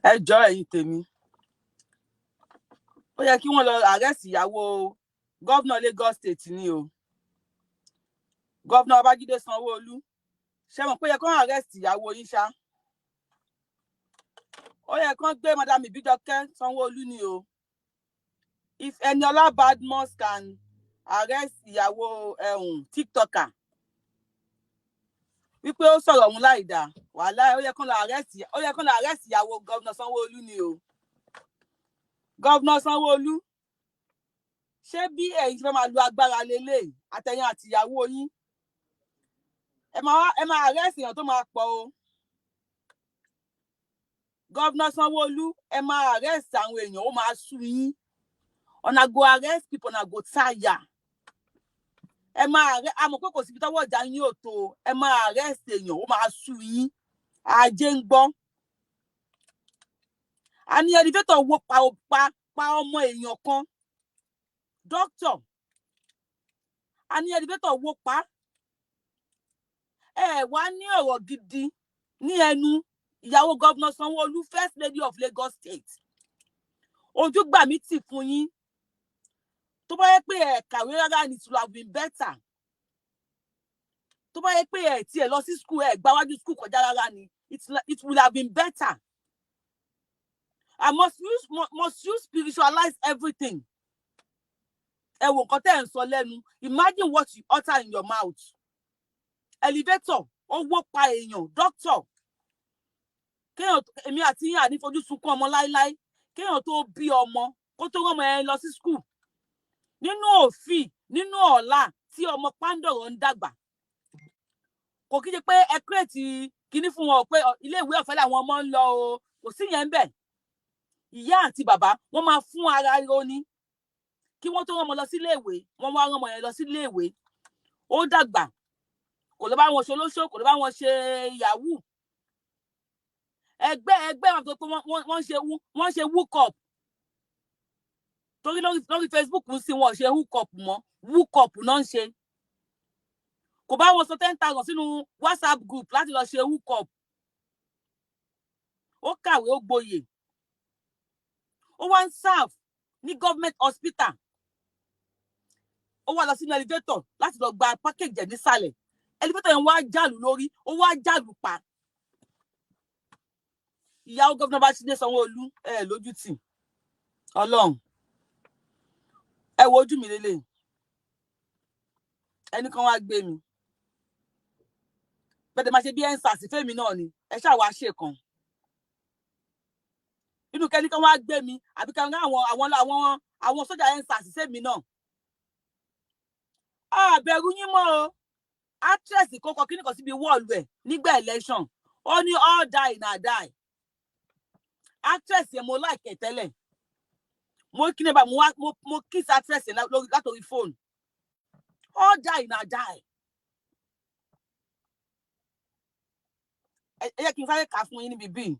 Ẹ jọ, ẹ̀yin tèmi, ó yẹ kí wọ́n lọ arrest ìyàwó governor Lagos State ni o, Governor Babájídé Sanwó-Olú. Ṣé mọ̀ pé ó yẹ kó arrest ìyàwó yín ṣá? Ó yẹ kó gbé Madam Ìbíjọkẹ́ Sanwó-Olú ni o. If Eniola Badmus can arrest ìyàwó TikToker wípé ó sọ̀rọ̀ òun láì dáa, wàhálà, ó yẹ kó lọ arrest ìyàwó Governor Sanwó-Olú ni o. Governor Sanwó-Olú, ṣé bí ẹ̀yin ti fẹ́ máa lo agbára lélẹ̀, àtẹ̀yìn àtìyàwó yín, ẹ máa arrest èèyàn tó máa pọ̀ o. Governor Sanwó-Olú, ẹ máa arrest àwọn èèyàn, ó máa sú yín. Una go arrest people, una go tire. Ẹ máa arrest, a mọ̀ pé kò síbi tọ́wọ́ ìjà yín ò tó. Ẹ máa arrest èèyàn, ó máa sú yín. Ajé ń gbọ́ a ní elevator wo pa pa pa ọmọ èèyàn kan, doctor. A ní elevator wo pa. Ẹ wá ní ọ̀rọ̀ gidi ní ẹnu ìyàwó Governor Sanwó-Olú, First Lady of Lagos State. Ojú gbà mí tì fún yín. Tó bá yẹ pé ẹ kàwé rárá ni, it would have been better. Tó bá yẹ pé ẹ tiẹ̀ lọ sí school, ẹ gbáwájú school kọjá rárá ni, it would have been better. I must you spiritualize everything? Ẹ wò nǹkan tẹ́ ẹ̀ ń sọ lẹ́nu. Imagine what you utter in your mouth. Elevator ó wó pa èèyàn, doctor. Kéèyàn, èmi àti yín àní fojú sunkún ọmọ láíláí. Kéèyàn tó bí ọmọ, kó tó rán ọmọ yẹn lọ sí school, nínú òfin, nínú ọ̀la tí ọmọ pàǹdọ̀rọ̀ ń dàgbà, kò kí ṣe pé ẹ create kinní fún wọn pé iléèwé ọ̀fẹ́ làwọn ọmọ ń lọ o. Kò sí yẹn ń bẹ̀. Ìyá àti bàbá wọ́n máa fún ara ro ní kí wọ́n tó rán ọmọ lọ sí iléèwé. Wọ́n wá rán ọmọ yẹn lọ sí iléèwé, ó dàgbà, kò lọ bá wọn ṣe olóṣó, kò lọ bá wọn ṣe yahoo. Ẹgbẹ́ ẹgbẹ́ wọn tó pé wọ́n ṣe hook up, torí lórí Facebook ń sin, wọn ò ṣe hook up mọ́, hook up náà ń ṣe. Kò bá wọn sọ 10,000 sínú WhatsApp group láti lọ ṣe hook up. Ó kàwé, ó gboyè, ó wá ń serve ní government hospital. Ó wá lọ sínú elevator láti lọ gba package ẹ̀ nísàlẹ̀. Elevator yẹn wá jàlù lórí, ó wá jàlù pa ìyàwó Governor Babájídé Sanwó-Olú. Ẹ lójú tì Ọlọ́run. Ẹ wo ojú mi lélẹ̀, ẹnì kan wá gbé mi bẹ́ẹ̀ máa ṣe bí EndSARS fẹ́mi náà ni. Ẹ ṣáà wá ṣe kan inú kẹ́ni kan wá gbé mi, àbí kan àwọn sójà EndSARS fẹ́mi náà. Àbẹ̀rù yín mọ́ o. Actress kókó kíní kan síbi wall ẹ̀ nígbà election, ó ní "All die na die". Actress yẹn, mo like ẹ̀ tẹ́lẹ̀. Mo kí ní bá mo wá mo kiss actress yẹn lórí látòrí fóònù. All die na die. Ẹ jẹ́ kí n sáré kà fún yín níbi bíi.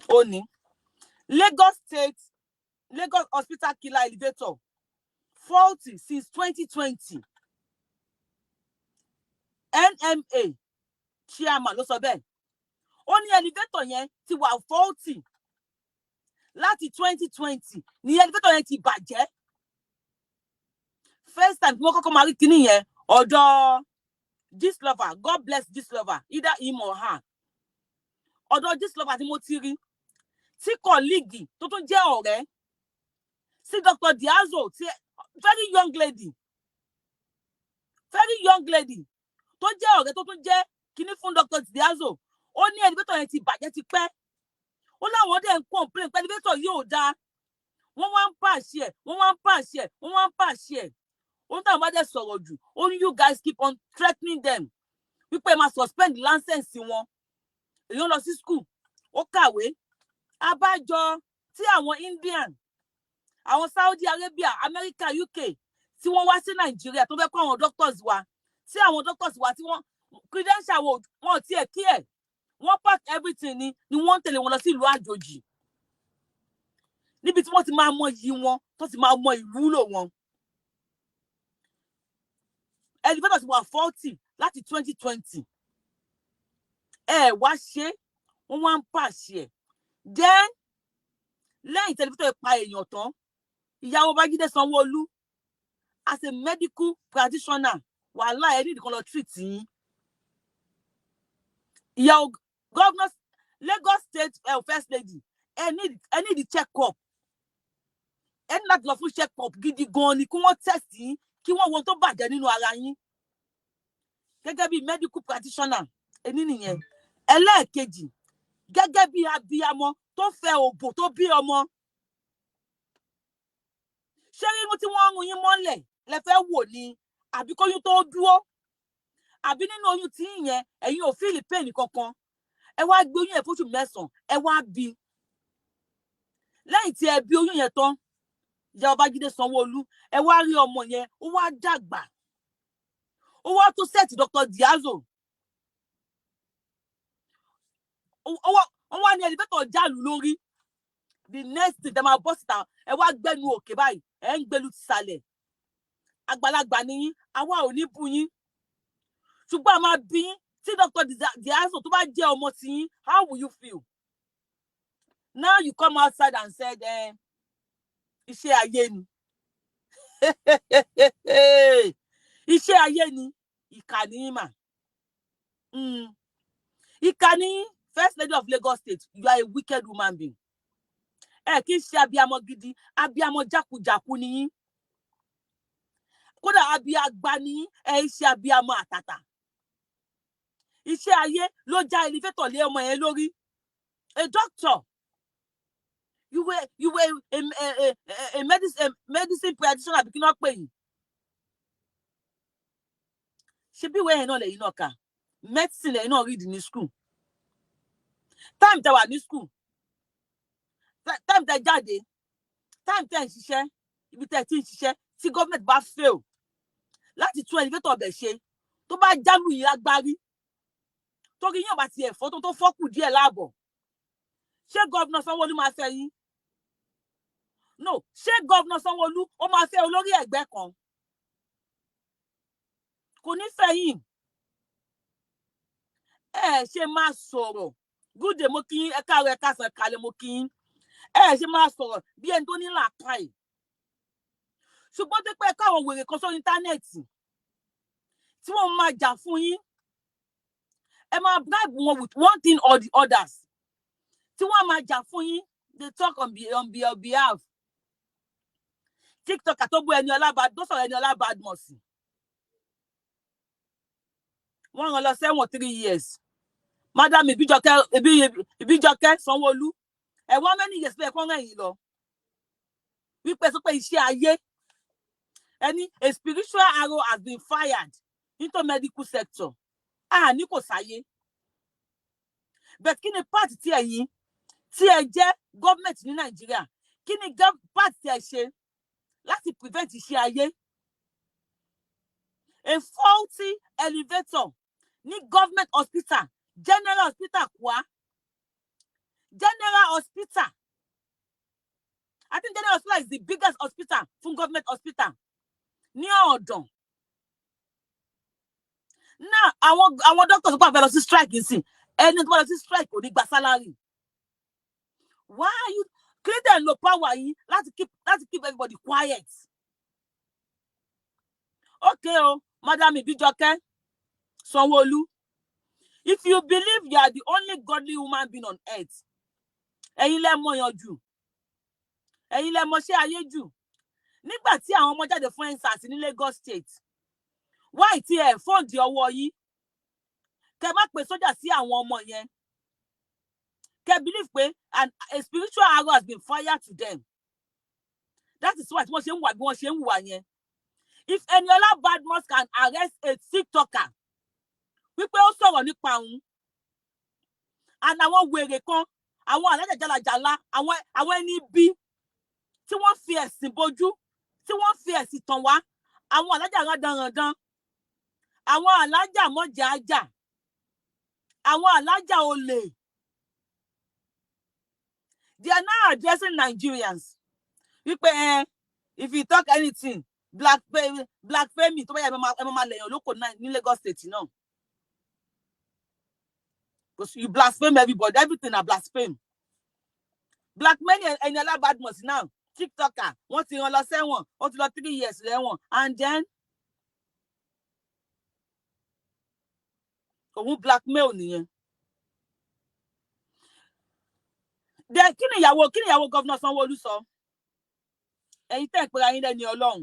Ó ní Lagos State, Lagos hospital killer elevator faulty since 2020. NMA chairman ló sọ bẹ́ẹ̀. Ó ní elevator yẹn ti wà faulty láti 2020 ní elevator yẹn ti bàjẹ́. First time tí wọ́n kọ́kọ́ máa rí kinní yẹn, ọ̀dọ̀ Gistlover. God bless Gistlover, either him or her. Ọ̀dọ̀ Gistlover tí mo ti rí, tí colleague tó tún jẹ́ ọ̀rẹ́ sí Dr. Diazo, tí very young lady, very young lady tó jẹ́ ọ̀rẹ́ tó tún jẹ́ kinní fún Dr. Diazo, ó ní elevator yẹn ti bàjẹ́ ti pẹ́. Ó láwọn dẹ̀ ń complain pé elevator yóò dáa. Wọ́n wá ń pàṣẹ ẹ̀, wọ́n wá ń pàṣẹ ẹ̀, wọ́n wá ń pàṣẹ ẹ̀. Ó ní táwọn bá dẹ̀ sọ̀rọ̀ jù, ó ní you guys keep on threatening them wípé ẹ máa suspend license wọn. Èèyàn lọ sí school, ó kàwé. Abájọ tí àwọn Indian, àwọn Saudi Arabia, America, UK tí wọ́n wá sí Nàìjíríà tó fẹ́ kó àwọn doctors wa, tí àwọn doctors wa tí wọ́n credential wọn ò tiẹ̀ kí ẹ̀, wọ́n pack everything ni wọ́n ń tẹ̀lé wọn lọ sí ìlú àjòjì, níbi tí wọ́n ti máa mọ iyì wọn, tó ti máa mọ ìwúlò wọn. Elevator ti wà faulty láti 2020. Ẹ wá ṣe, wọ́n wá ń pàṣẹ ẹ̀. Then lẹ́yìn tí elevator pa èèyàn tán, ìyàwó Babájídé Sanwó-Olú, as a medical practitioner, wàhálà ẹ nídìí kan lọ treat yín. Ìyàwó governor Lagos State, first lady, ẹ need check up. Ẹ ní láti lọ fún check up gidi gan ni, kí wọ́n test yín, kí wọ́n wo ohun tó bàjẹ́ nínú ara yín gẹ́gẹ́ bí medical practitioner. Ẹni nìyẹn. Ẹlẹ́ẹ̀kejì, gẹ́gẹ́ bí abiyamọ tó fẹ́ òbò tó bí ọmọ, ṣé irun tí wọ́n ń run yín mọ́lẹ̀ lẹ fẹ́ wò ni, àbí kóyún tó dúró, àbí nínú oyún tí yẹn ẹ̀yin ò feel pain kankan? Ẹ wá gbé oyún yẹn fóṣù 9, ẹ wá bí. Lẹ́yìn tí ẹ bí oyún yẹn tán, ìyá Babájídé Sanwó-Olú, ẹ wá rí ọmọ yẹn, ó wá dàgbà, ó wá tó set Dr. Diazo. Wọ́n wá ní elevator jálù lórí. The next thing tẹ máa bọ́ síta, ẹ wá gbẹ́nu òkè báyìí, ẹ ń gbẹlu tìsàlẹ̀. Àgbàlagbà ni yín, àwa ò ní bú yín, ṣùgbọ́n a máa bí yín. Tí Dr. Diazo tó bá jẹ́ ọmọ tiyín, how will you feel? Now you come outside and said, iṣẹ́ ayé ni, iṣẹ́ ayé ni. Ìkà ni yín mà. Ìkà ni yín. First Lady of Lagos State, you are a wicked woman being. Ẹ kì í ṣe abiyamọ gidi, abiyamọ jákujàku ni yín. Kódà abiyagba ni yín, ẹ ń ṣe abiyamọ àtàtà. Iṣẹ́ ayé ló já elevator lé ọmọ yẹn lórí. A doctor, you were a medicine practitioner, àbí kí náà pè yín? Ṣe bí ìwé yẹn náà lẹ́yìn náà kà, medicine lẹ́yìn náà read ní school. Time tẹ wà ní school, time tẹ jáde, time tẹ ń ṣiṣẹ́, ibi tẹ ti ń ṣiṣẹ́, tí government bá fail láti tún elevator ọbẹ̀ ṣe, tó bá jálù yín lágbárí, torí yín ọba tiẹ̀ fọ́ tó fọ́kù díẹ̀ láàbọ̀, ṣé governor Sanwó-Olú máa fẹ́ yín? No, ṣé governor Sanwó-Olú ó máa fẹ́ olórí ẹ̀gbẹ́ kan? Kò ní fẹ́ yín. Ẹ ṣe máa sọ̀rọ̀. Good day, mo kí yín. Ẹ káàárọ̀, ẹ káàsán, ẹ káalẹ́, mo kí yín. Ẹ ṣe máa sọ̀rọ̀ bí ẹni tó ní làákàyè, ṣùgbọ́n tó pẹ́ káwọn wèrè kan sórí internet tí wọ́n máa jà fún yín, ẹ máa bribe wọn with one thing or the others, tí wọ́n máa jà fún yín. They talk on your behalf. TikToker tó bú Ẹniọlá, tó sọ̀rọ̀ Ẹniọlá Badmus, wọ́n rán lọ sẹ́wọ̀n 3 years. Madam Ìbíjọkẹ́, Ìbíjọkẹ́ Sanwó-Olú, ẹ̀wọ̀n many years bẹ́ẹ̀ kọ́ rẹ̀ yín lọ, wípé sọ pé iṣẹ́ ayé ẹni, a spiritual arrow has been fired into medical sector. Ah, ní kò sáyé, but kí ni part tí ẹ̀yin tí ẹ jẹ́ government ní Nàìjíríà, kí ni part tí ẹ ṣe láti prevent iṣẹ́ ayé? A faulty elevator ní government hospital, general hospital, kwa general hospital. I think general hospital is the biggest hospital fún government hospital ní Ọ̀dàn náà. Àwọn doctors tó fẹ́ lọ sí strike nsìn, ẹni tó bá lọ sí strike kò ní gba salary. Why are you create lo power yín láti keep everybody quiet? Okay o, Madam Ibijoke Sanwó-Olú, if you believe you are the only godly woman being on earth, ẹ̀yin lẹ mọ̀yàn jù, ẹ̀yin lẹ mọṣẹ́ ayé jù. Nígbà tí àwọn ọmọ jáde fún EndSARS ní Lagos State, why tí ẹ fold ọwọ́ yín, kẹ má pe sójà sí àwọn ọmọ yẹn, kẹ believe pé a spiritual arrow has been fired to them? That is why tí wọ́n ṣe ń wà bí wọ́n ṣe ń wà yẹn. If Eniola Badmus can arrest a TikToker wípé ó sọ̀rọ̀ nípa òun, and àwọn wèrè kan, àwọn alájà jálajàla, àwọn ẹni bí tí wọ́n fi ẹ̀sìn bojú, tí wọ́n fi ẹ̀sìn tàn wá, àwọn alájà rándanrandan, àwọn alájà mọ̀jà ájà, àwọn alájà olè, they are now addressing Nigerians wípé if you talk anything, black femi tó bá yẹ, ẹ máa lẹ̀yàn lóko ní Lagos State náà, because you blaspheme everybody, everything na blaspheme. Blackmail Eniola Badmus now, TikToker. Wọ́n ti rán lọ sẹ́wọ̀n, ó ti lọ 3 years lẹ́wọ̀n, and then òun blackmail nìyẹn. Then kí ni ìyàwó governor Sanwó-Olú sọ? Ẹ̀yin tẹ́ ẹ̀ pera yín lẹ́ni Ọlọ́run,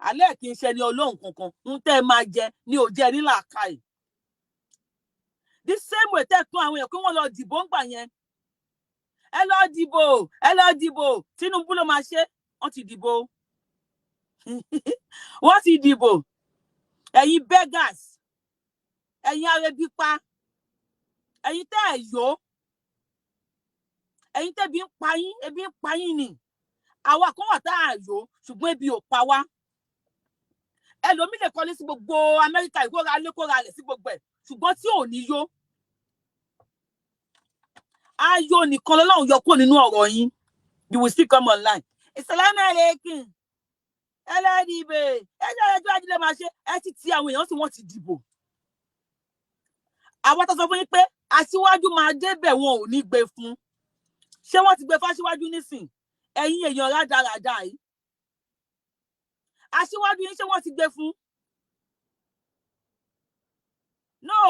alẹ́ kì í ṣe ẹni Ọlọ́run kankan ń tẹ́ ẹ máa jẹ ní òjẹ́ ní làákàyè. The same way tẹ́ ẹ tún àwọn èèyàn pé wọ́n lọ dìbò ń gbà yẹn, ẹ lọ dìbò, ẹ lọ dìbò, Tinubu ló máa ṣe. Wọ́n ti dìbò, wọ́n ti dìbò. Ẹ̀yin beggars, ẹ̀yin arẹbípa, ẹ̀yin tẹ́ ẹ̀ yó, ẹ̀yin tẹ́bi ń pa yín, ebi ń pa yín ni. Àwa kan wà tá a yó, ṣùgbọ́n ebi ò pa wá. Ẹlòmíì lè kọ́lé sí gbogbo Amẹ́ríkà, ìkóra lé, kóra rẹ̀ sí gbogbo ẹ̀, ṣùgbọ́n tí ò ní yó. Ayọ̀ nìkan lọ́lọ́run yọ kúrò nínú ọ̀rọ̀ yín. You will still come online, ìsàlámù aleikum, ẹ lọ dìbò, ẹ jẹ́ ẹjọ́ ajílẹ̀ máa ṣe. Ẹ ti ti àwọn èèyàn tí wọ́n ti dìbò. Àwọn tó sọ fún yín pé aṣíwájú máa débẹ̀, wọn ò ní gbé fún. Ṣé wọ́n ti gbé fáṣíwájú nísìn? Ẹ̀yin èèyàn rádaràda yìí, aṣíwájú yín, ṣé wọ́n ti gbé fún? No,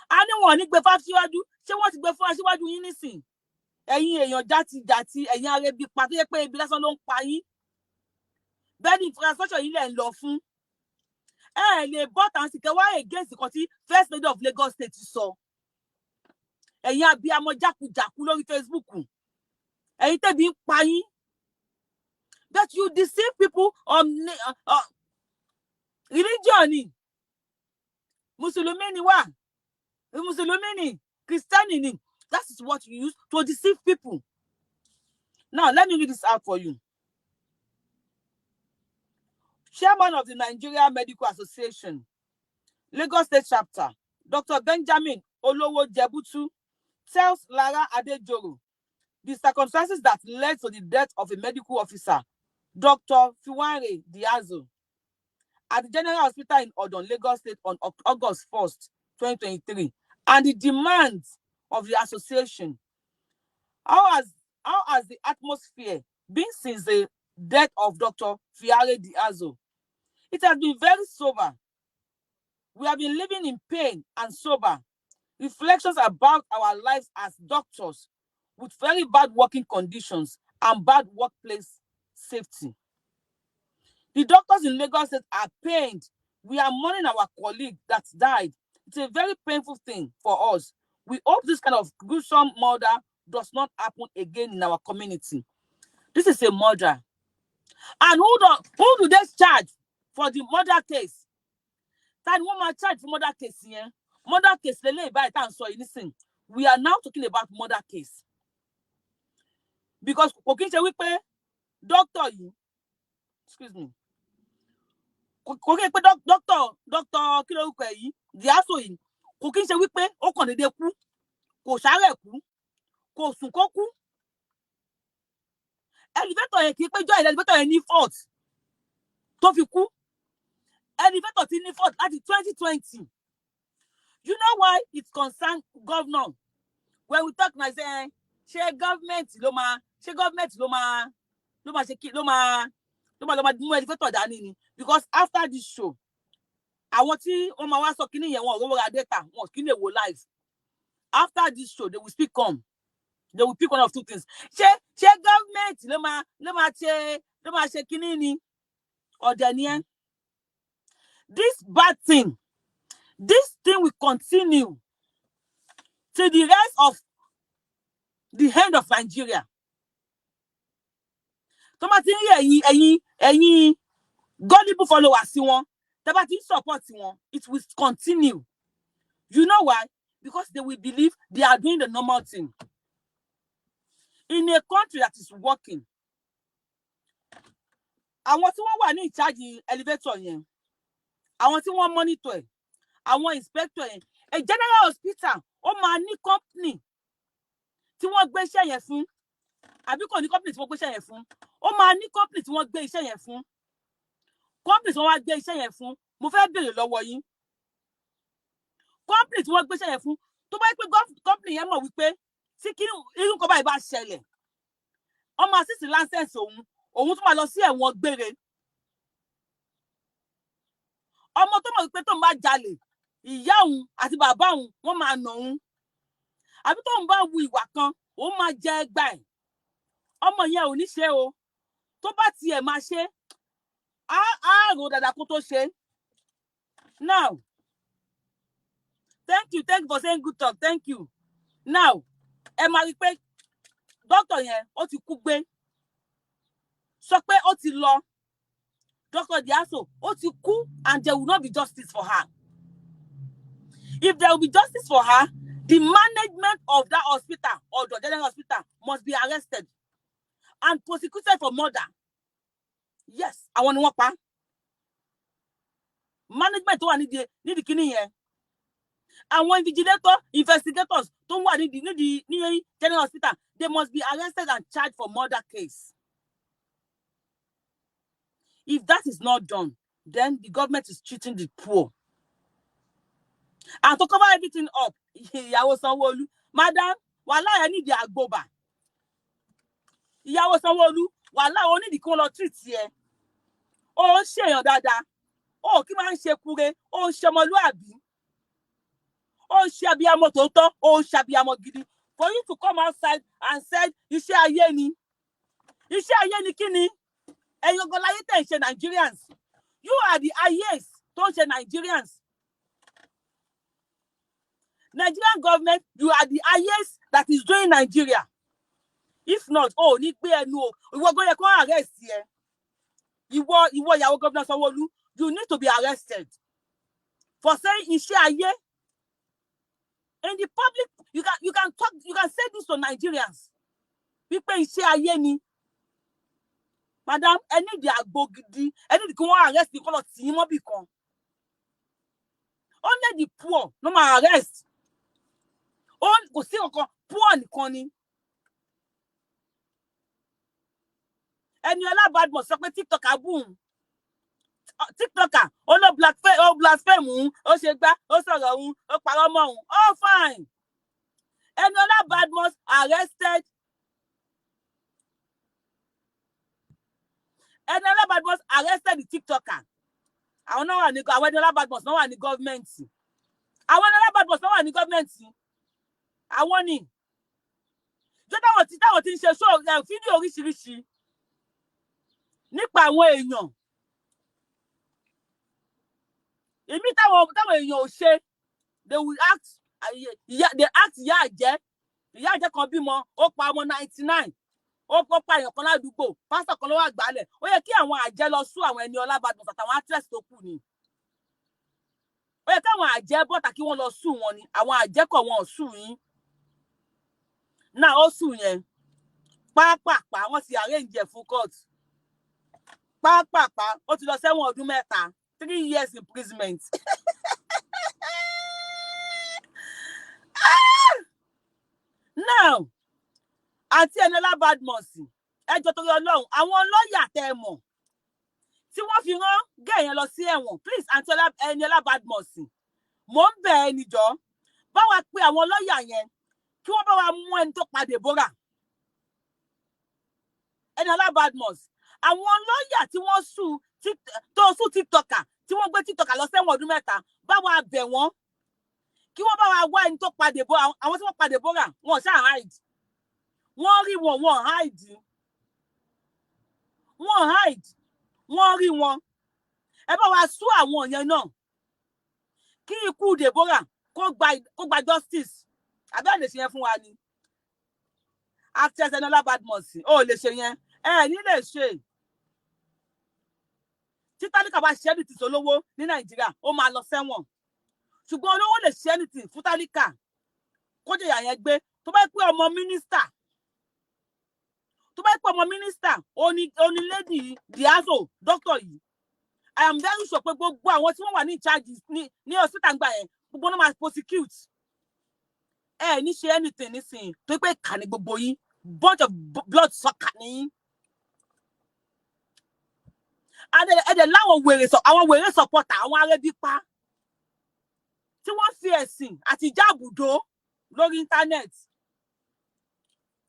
a ní wọn ò ní gbé fáṣíwájú. Ṣé wọ́n ti gbé fún aṣíwájú yín nísìn? Ẹ̀yin èèyàn játijàti, ẹ̀yin arẹbí pa tó yẹ pé ebi lásán ló ń pa yín. Bẹ́ẹ̀ ni infrastructure yìí lẹ̀ ń lọ fún. Ẹ lè bọ́ tàǹsì kẹwàá against nǹkan tí First Lady of Lagos State sọ. Ẹ̀yin abiyamọ jákujàku lórí Facebook, ẹ̀yin tẹ̀bi ń pa yín, that you deceive people on religion ni. Mùsùlùmí ni wá, mùsùlùmí ni, Kristẹni ni. That is what you use to deceive people. Now let me read this out for you. Chairman of the Nigeria Medical Association, Lagos State Chapter, Dr. Benjamin Olowojebutu, tells Lara Adejoro the circumstances that led to the death of a medical officer, Dr. Fiware Diazo, at the General Hospital in Odon, Lagos State on August 1st, 2023, and the demands of the association. How has the atmosphere been since the death of Dr. Fiare Diazo? It has been very sober. We have been living in pain and sober reflections about our lives as doctors with very bad working conditions and bad workplace safety. The doctors in Lagos State are pained. We are mourning our colleague that died. It's a very painful thing for us. We hope this kind of gruesome murder does not happen again in our community. This is a murder. And who do they charge for the murder case? Ta ni wọ́n máa charge for murder case yẹn? Murder case lélẹ́yìí báyìí tá à ń sọ yìí nísìn. We are now talking about murder case. Because kò kí ń ṣe wípé doctor yìí, excuse me, kò kí ń ṣe pé doctor kí lórúkọ ẹ̀ yìí, Diaso yìí, kò kí ń ṣe wípé ó kàn déédéé kú, kò ṣàárẹ̀ kú, kò sùn kó kú. Elevator yẹn kì í péjọ, elevator yẹn ní fault tó fi kú. Elevator ti ní fault láti 2020. You know why it concern governor? When we talk na say, ṣé government ló máa, ṣé government ló máa ṣe kí ló máa lọ máa mú elevator dání ni? Because after this show, àwọn tí wọ́n máa wá sọ kíní yẹn, wọn ò rówó ra data, wọn kì í lè wo live. After this show, they will still come, they will pick one of two things. Ṣé government ló máa ṣe kíní ni? Ọ̀dẹ̀ ni ẹ́. This bad thing, this thing will continue till the rest of the end of Nigeria. Tó bá ti ń rí ẹ̀yin gullible followers sí wọn, tẹ́ bá ti ń support wọn, it will continue. You know why? Because they will believe they are doing the normal thing. In a country that is working, àwọn tí wọ́n wà ní ìcháàjì elevator yẹn, àwọn tí wọ́n monitor ẹ̀, àwọn inspector yẹn, a general hospital, ó máa ní company tí wọ́n gbé iṣẹ́ yẹn fún, àbí kò ní company tí wọ́n gbé iṣẹ́ yẹn fún? Ó máa ní company tí wọ́n gbé iṣẹ́ yẹn fún. Company tí wọ́n wá gbé iṣẹ́ yẹn fún, mo fẹ́ béèrè lọ́wọ́ yín, company tí wọ́n gbé iṣẹ́ yẹn fún, tó bá yẹ pé company yẹn mọ̀ wípé tí kí irú nǹkan báyìí bá ṣẹlẹ̀ Wọ́n máa seize license òun, òun tún máa lọ sí ẹ̀wọ̀n gbére. Ọmọ tó mọ̀ pé tóun bá jalè, ìyá òun àti bàbá òun wọ́n máa nà òun, àbí tóun bá wu ìwà kan, òun máa jẹ ẹgbà ẹ̀, ọmọ yẹn ò ní ṣe o. Tó bá tiẹ̀ máa ṣe, á rò dáadáa kó tó ṣe. Now, thank you, thank you for saying good talk, thank you. Now, ẹ máa rí i pé dókítà yẹn, ó ti kú gbé, sọ pé ó ti lọ. Dr. Diaso, ó ti kú, and there will not be justice for her. If there will be justice for her, the management of that hospital or the general hospital must be arrested and prosecuted for murder. Yes, àwọn ni wọ́n pa. Management tó wà nídìí kíní yẹn, àwọn invigilator, investigators tó wà nídìí ní general hospital, they must be arrested and charged for murder case. If that is not done, then the government is cheating the poor. And to cover everything up, ìyàwó Sanwó-Olú, madam, wàhálà ẹ nídìí àgbòbà. Ìyàwó Sanwó-Olú, wàhálà ó nídìí kí wọ́n lọ treat ẹ. Ó ń ṣèyàn dáadáa, ó kí máa ń ṣe kure, ó ń ṣe ọmọlúàbí, ó ń ṣe abiyamọ tòótọ́, ó ń ṣe abiyamọ gidi. For you to come outside and said iṣẹ́ ayé ni, iṣẹ́ ayé ni kí ni? Ẹ̀yin gangan láyé tẹ̀ ń ṣe Nigerians. You are the ayés tó ń ṣe Nigerians. Nigerian government, you are the ayés that is doing Nigeria. If not, o ò ní gbé ẹnu o. Ìwọ gbọ́ yẹ kó arrest ẹ. Ìwọ ìyàwó Gómìnà Sanwó-Olú, you need to be arrested for saying iṣẹ́ ayé in the public. You can talk, you can say this to Nigerians wípé iṣẹ́ ayé ni. Madam, ẹ nídìí àgbo gidi, ẹ nídìí kí wọ́n arrest, kí wọ́n lọ tì í mọ́bì kan. Only the poor no máa arrest. Ó kò sí nǹkan, poor nìkan ni. Eniola Badmus sọ pé TikToker bú òun, TikToker ó ló blackface, ó blaspheme òun, ó ṣe gbá, ó sọ̀rọ̀ òun, ó parọ́ mọ́ òun. Oh, fine. Eniola Badmus arrested. Eniola Badmus arrested the TikToker. Àwọn náà wà ní, àwọn Eniola Badmus náà wà ní government. Àwọn Eniola Badmus náà wà ní government. Àwọn ni jọ táwọn ti ń ṣe show, fídíò oríṣiríṣi nípa àwọn èèyàn èmi táwọn èèyàn ò ṣe. They will act, ìyá, they act ìyá àjẹ́. Ìyá àjẹ́ kan bímọ, ó pa ọmọ 99, ó kọ́ pa èèyàn kan ládùúgbò, pásítọ̀ kan ló wà gbálẹ̀. Ó yẹ kí àwọn àjẹ́ lọ sue àwọn Eniola Badmus àtàwọn actress tó kù ni. Ó yẹ káwọn àjẹ́ bọ́tà kí wọ́n lọ sue wọn ni. Àwọn àjẹ́ kọ̀, wọn ò sue yín náà. Ó sue yẹn pápápá, wọ́n ti arrange ẹ̀ fún court pápápá. Ó ti lọ sẹ́wọ̀n ọdún 3, 3 years imprisonment. Now, àti Eniola Badmus, ẹjọ́ torí Ọlọ́run, àwọn lọ́ọ̀yà tẹ́ ẹ mọ̀ tí wọ́n fi rán gẹ̀ yẹn lọ sí ẹ̀wọ̀n, please, àǹtí Eniola Badmus, mò ń bẹ̀ ẹ́ níjọ́, bá wa pe àwọn lọ́ọ̀yà yẹn kí wọ́n bá wa mú ẹni tó pa Deborah. Eniola Badmus, àwọn lọ́ọ̀yà tí wọ́n sue tó sue TikToker, tí wọ́n gbé TikToker lọ sẹ́wọ̀n ọdún 3, bá wa bẹ̀ wọ́n kí wọ́n bá wa wá ẹni tó pa Deborah. Àwọn tí wọ́n pa Deborah, wọn ṣáà hide. Wọ́n rí wọn, wọ́n hide, wọ́n hide, wọ́n rí wọn. Ẹ bá wa sue àwọn yẹn náà kí ikú Deborah kó gba justice. Àbí ẹ lè ṣe yẹn fún wa ni? Actress Eniola Badmus, ó lè ṣe yẹn? Ẹ ní lè ṣe. Tí tálíkà bá ṣe anything sólówó ní Nàìjíríà, ó máa lọ sẹ́wọ̀n, ṣùgbọ́n olówó lè ṣe anything fún tálíkà kó jẹ̀yà yẹn gbé. Tó bá pé ọmọ mínísítà oní lady Diazo, doctor yìí, I am very sure pé gbogbo àwọn tí wọ́n wà ní charge ní hospital gbà yẹn, gbogbo náà máa prosecute. Ẹ ní ṣe anything nísìnyí tó pé kà ní gbogbo yín, bunch of blood sucker ní yín. Ẹdẹ láwọn wèrè sọ, àwọn wèrè supporter, àwọn arẹbípa tí wọ́n fi ẹ̀sìn àti ìjáàbùdó lórí internet.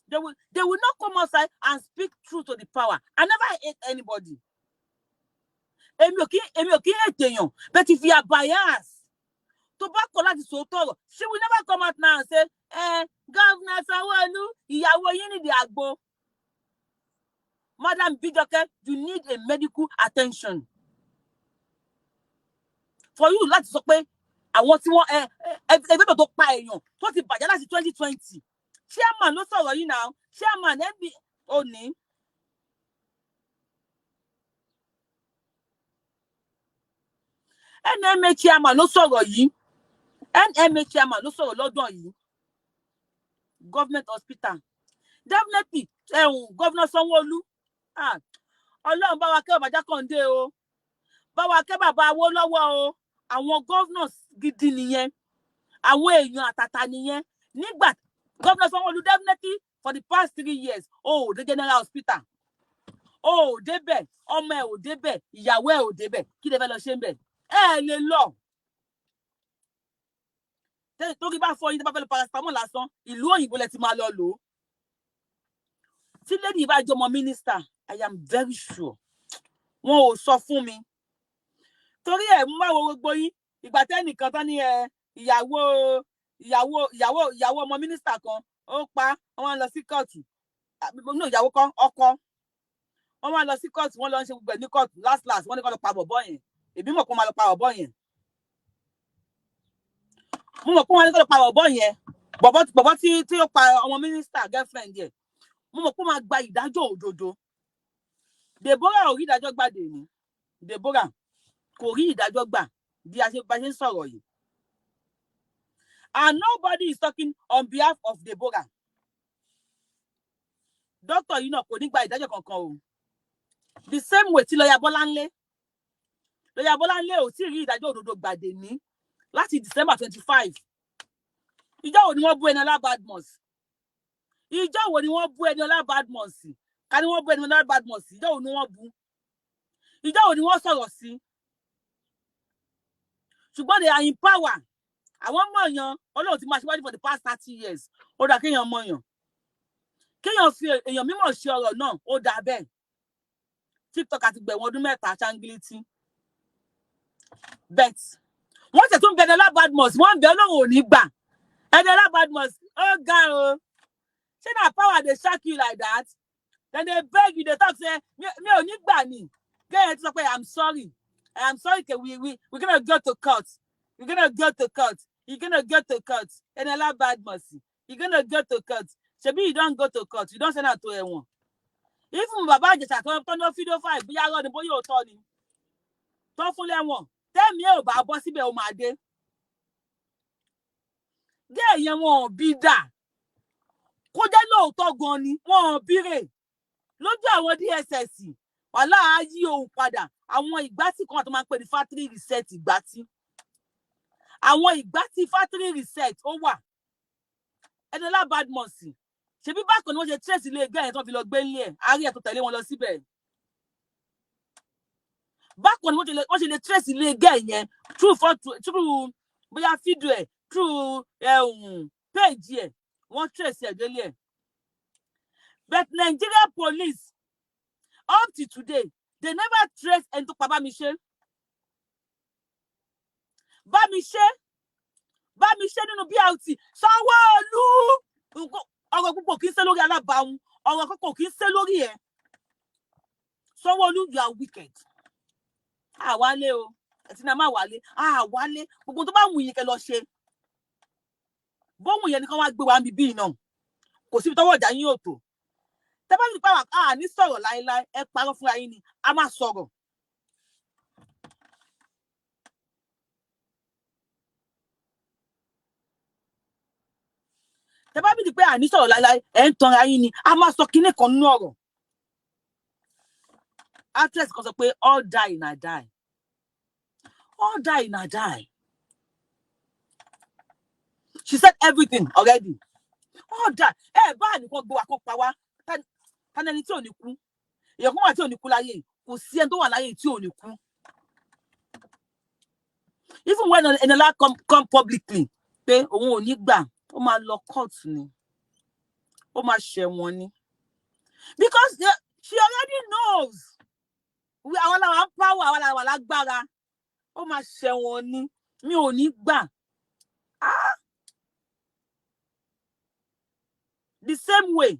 They will not come outside and speak truth to the power. I never hate anybody. Èmi ò kí hate èèyàn, but if you are biased, tó bá kọ̀ láti sòótọ́ ọ̀rọ̀, she will never come out now and say, "Eh, Governor Sanwó-Olú, ìyàwó yín nídìí àgbo." Madam Bijoke, you need a medical attention. For you láti sọ pé àwọn tí wọ́n ẹ ẹgbẹ́ tó pa èèyàn tó ti bàjẹ́ láti 2020, chairman ló sọ̀rọ̀ yìí náà, chairman nb òní. NMA chairman ló sọ̀rọ̀ yìí. NMA chairman ló sọ̀rọ̀ lọ́dún yìí. Government hospital, definitely. Ẹ̀hún, Governor Sanwó-Olú, ah, Ọlọ́run bá wa kẹ́ bàbá Jákàndé o, bá wa kẹ́ bàbá Awólọ́wọ̀ o. Àwọn governors gidi nìyẹn, àwọn èèyàn àtàtà nìyẹn. Nígbà Governor Sanwó-Olú, definitely for the past 3 years, o ò dé general hospital, o ò débẹ̀, ọmọ ẹ̀ ò débẹ̀, ìyàwó ẹ̀ ò débẹ̀. Kí lè fẹ́ lọ ṣe ń bẹ̀? Ẹ lè lọ. Torí bá fọ yín, tó bá fẹ́ lọ paracetamol lásán, ìlú òyìnbó lẹ ti máa lọ lò ó. Tí lady bá jọmọ minister, I am very sure, wọn ò sọ fún mi torí ẹ mú bá wo gbogbo yín. Ìgbà tẹ́nìkan tán ní ẹ ìyàwó ọmọ mínísítà kan ó pa, wọn lọ sí kóòtù. No, ìyàwó kan, ọkọ wọn wá lọ sí kóòtù, wọn lọ ń ṣe gbogbo ẹ ní kóòtù. Last last, wọn ní kó lọ pa bọ̀bọ̀ yẹn. Èmi mọ̀ pé wọ́n máa lọ pa bọ̀bọ̀ yẹn. Mo mọ̀ pé wọ́n ní kó lọ pa bọ̀bọ̀ yẹn, bọ̀bọ̀ tí ó pa ọmọ mínísítà girlfriend yẹn. Mo mọ̀ pé wọ́n máa gba ìdájọ́ òdodo. Deborah ò rí ìdájọ́ gbà dè ní. Deborah kò rí ìdájọ́ gbà bí a ṣe bá ṣe ń sọ̀rọ̀ yìí, and nobody is talking on behalf of Deborah. Doctor yìí náà kò ní gba ìdájọ́ kankan o. The same way tí lọ́yà Bọ́láńlé, lọ́yà Bọ́láńlé ò tí ì rí ìdájọ́ òdodo gbà dè ní láti December 25. Ìjọ́ wo ni wọ́n bú Eniola Badmus? Ìjọ́ wo ni wọ́n bú Eniola Badmus? Ká ní wọ́n bú Eniola Badmus, ìjọ́ wo ni wọ́n bú? Ìjọ́ wo ni wọ́n sọ̀rọ̀ sí? Ṣùgbọ́n they are in power. Àwọn mọ̀yàn. Ọlọ́run ti máa ṣíwájú for the past 30 years. Ó dáa kéèyàn mọ̀yàn, kéèyàn fi èèyàn mímọ̀ ṣe ọ̀rọ̀ náà, ó dáa bẹ́ẹ̀. TikTok àti gbẹ̀wọ̀n ọdún 3 ṣáńgílítì bet. Wọ́n tẹ̀ tún bẹ Eniola Badmus, wọ́n ń bẹ, Ọlọ́run ò ní gbà. Eniola Badmus, ó ga o. Ṣé na power dey shock you like that? Dem dey beg you, dey talk say mi ò ní gbà ní. Kéèyàn ti sọ pé, "I'm sorry, I am sorry." Ke we gonna go to court, we gonna go to court. You gonna go to court, Eniola Badmus? You gonna go to court? Ṣebí you don go to court, you don send am to ẹ̀wọ̀n. Even Bàbá Ìjẹ̀ṣà tó ní fídíò fáì, bóyá arọ́ ni, bóyá òótọ́ ni, tó fún lẹ́wọ̀n, tẹ́mi ò bá bọ́ síbẹ̀, ó máa dé gé yẹn. Wọn ò bí dà kó jẹ́ lóòótọ́ gan ni wọn ò bí rè lójú àwọn DSS. Wàhálà á yí òun padà. Àwọn ìgbátí kan tó máa ń pè ní factory reset, ìgbátí, àwọn ìgbátí factory reset ó wà. Eniola Badmus, ṣebí bákan ni wọ́n ṣe trace ilé ẹgbẹ́ yẹn tó fi lọ gbé ilé ẹ̀, àárí ẹ̀ tó tẹ̀lé wọn lọ síbẹ̀. Bákan ni wọ́n ṣe lè trace ilé ẹgbẹ́ yẹn through photo, through bóyá fídíò ẹ̀, through page ẹ̀, wọ́n trace ẹ̀ délé ẹ̀. But Nigeria police, up to today, they never trace ẹni tó pa Bámiṣé. Bámiṣé, Bámiṣé nínú BRT. Sanwó-Olú, ọ̀rọ̀ púpọ̀ kì í ṣe lórí alábàáhùn, ọ̀rọ̀ kọ́kọ́ kì í ṣe lórí ẹ̀. Sanwó-Olú, you are wicked. Àwálé o, ẹtí náà má wálé, àwálé. Gbogbo tó bá wù yín kẹ́ lọ ṣe bóhùn yẹn ni kán wá gbé wa níbí bíi náà. Kò síbi tọ́wọ́ ìjà yín ò tó. Tẹ́ bá fi pa à ní sọ̀rọ̀ láéláé, ẹ parọ́ fúnra yín ni. A máa sọ̀rọ̀. Tẹ́ bá bìí pé à ní sọ̀rọ̀ láéláé, ẹ̀ ń tanra yín ni. A máa sọ kinní kan nínú ọ̀rọ̀. Actress kan sọ pé all die na die, all die na die. She said everything already. All die. Ẹ bá nìkan gbé wa kán pa wá, tani ẹni tí ò ní kú? Èèyàn kan wà tí ò ní kú láyé yìí? Kò sí ẹni tó wà láyé tí ò ní kú. Even when Eniola come publicly pé òun ò ní gbà, ó máa lọ court ni. Ó máa ṣẹ̀wọ̀n ni, because she already knows àwọn làwọn power, àwọn làwọn lágbára. Ó máa ṣẹ̀wọ̀n ni. Mi ò ní gbà. Ah! The same way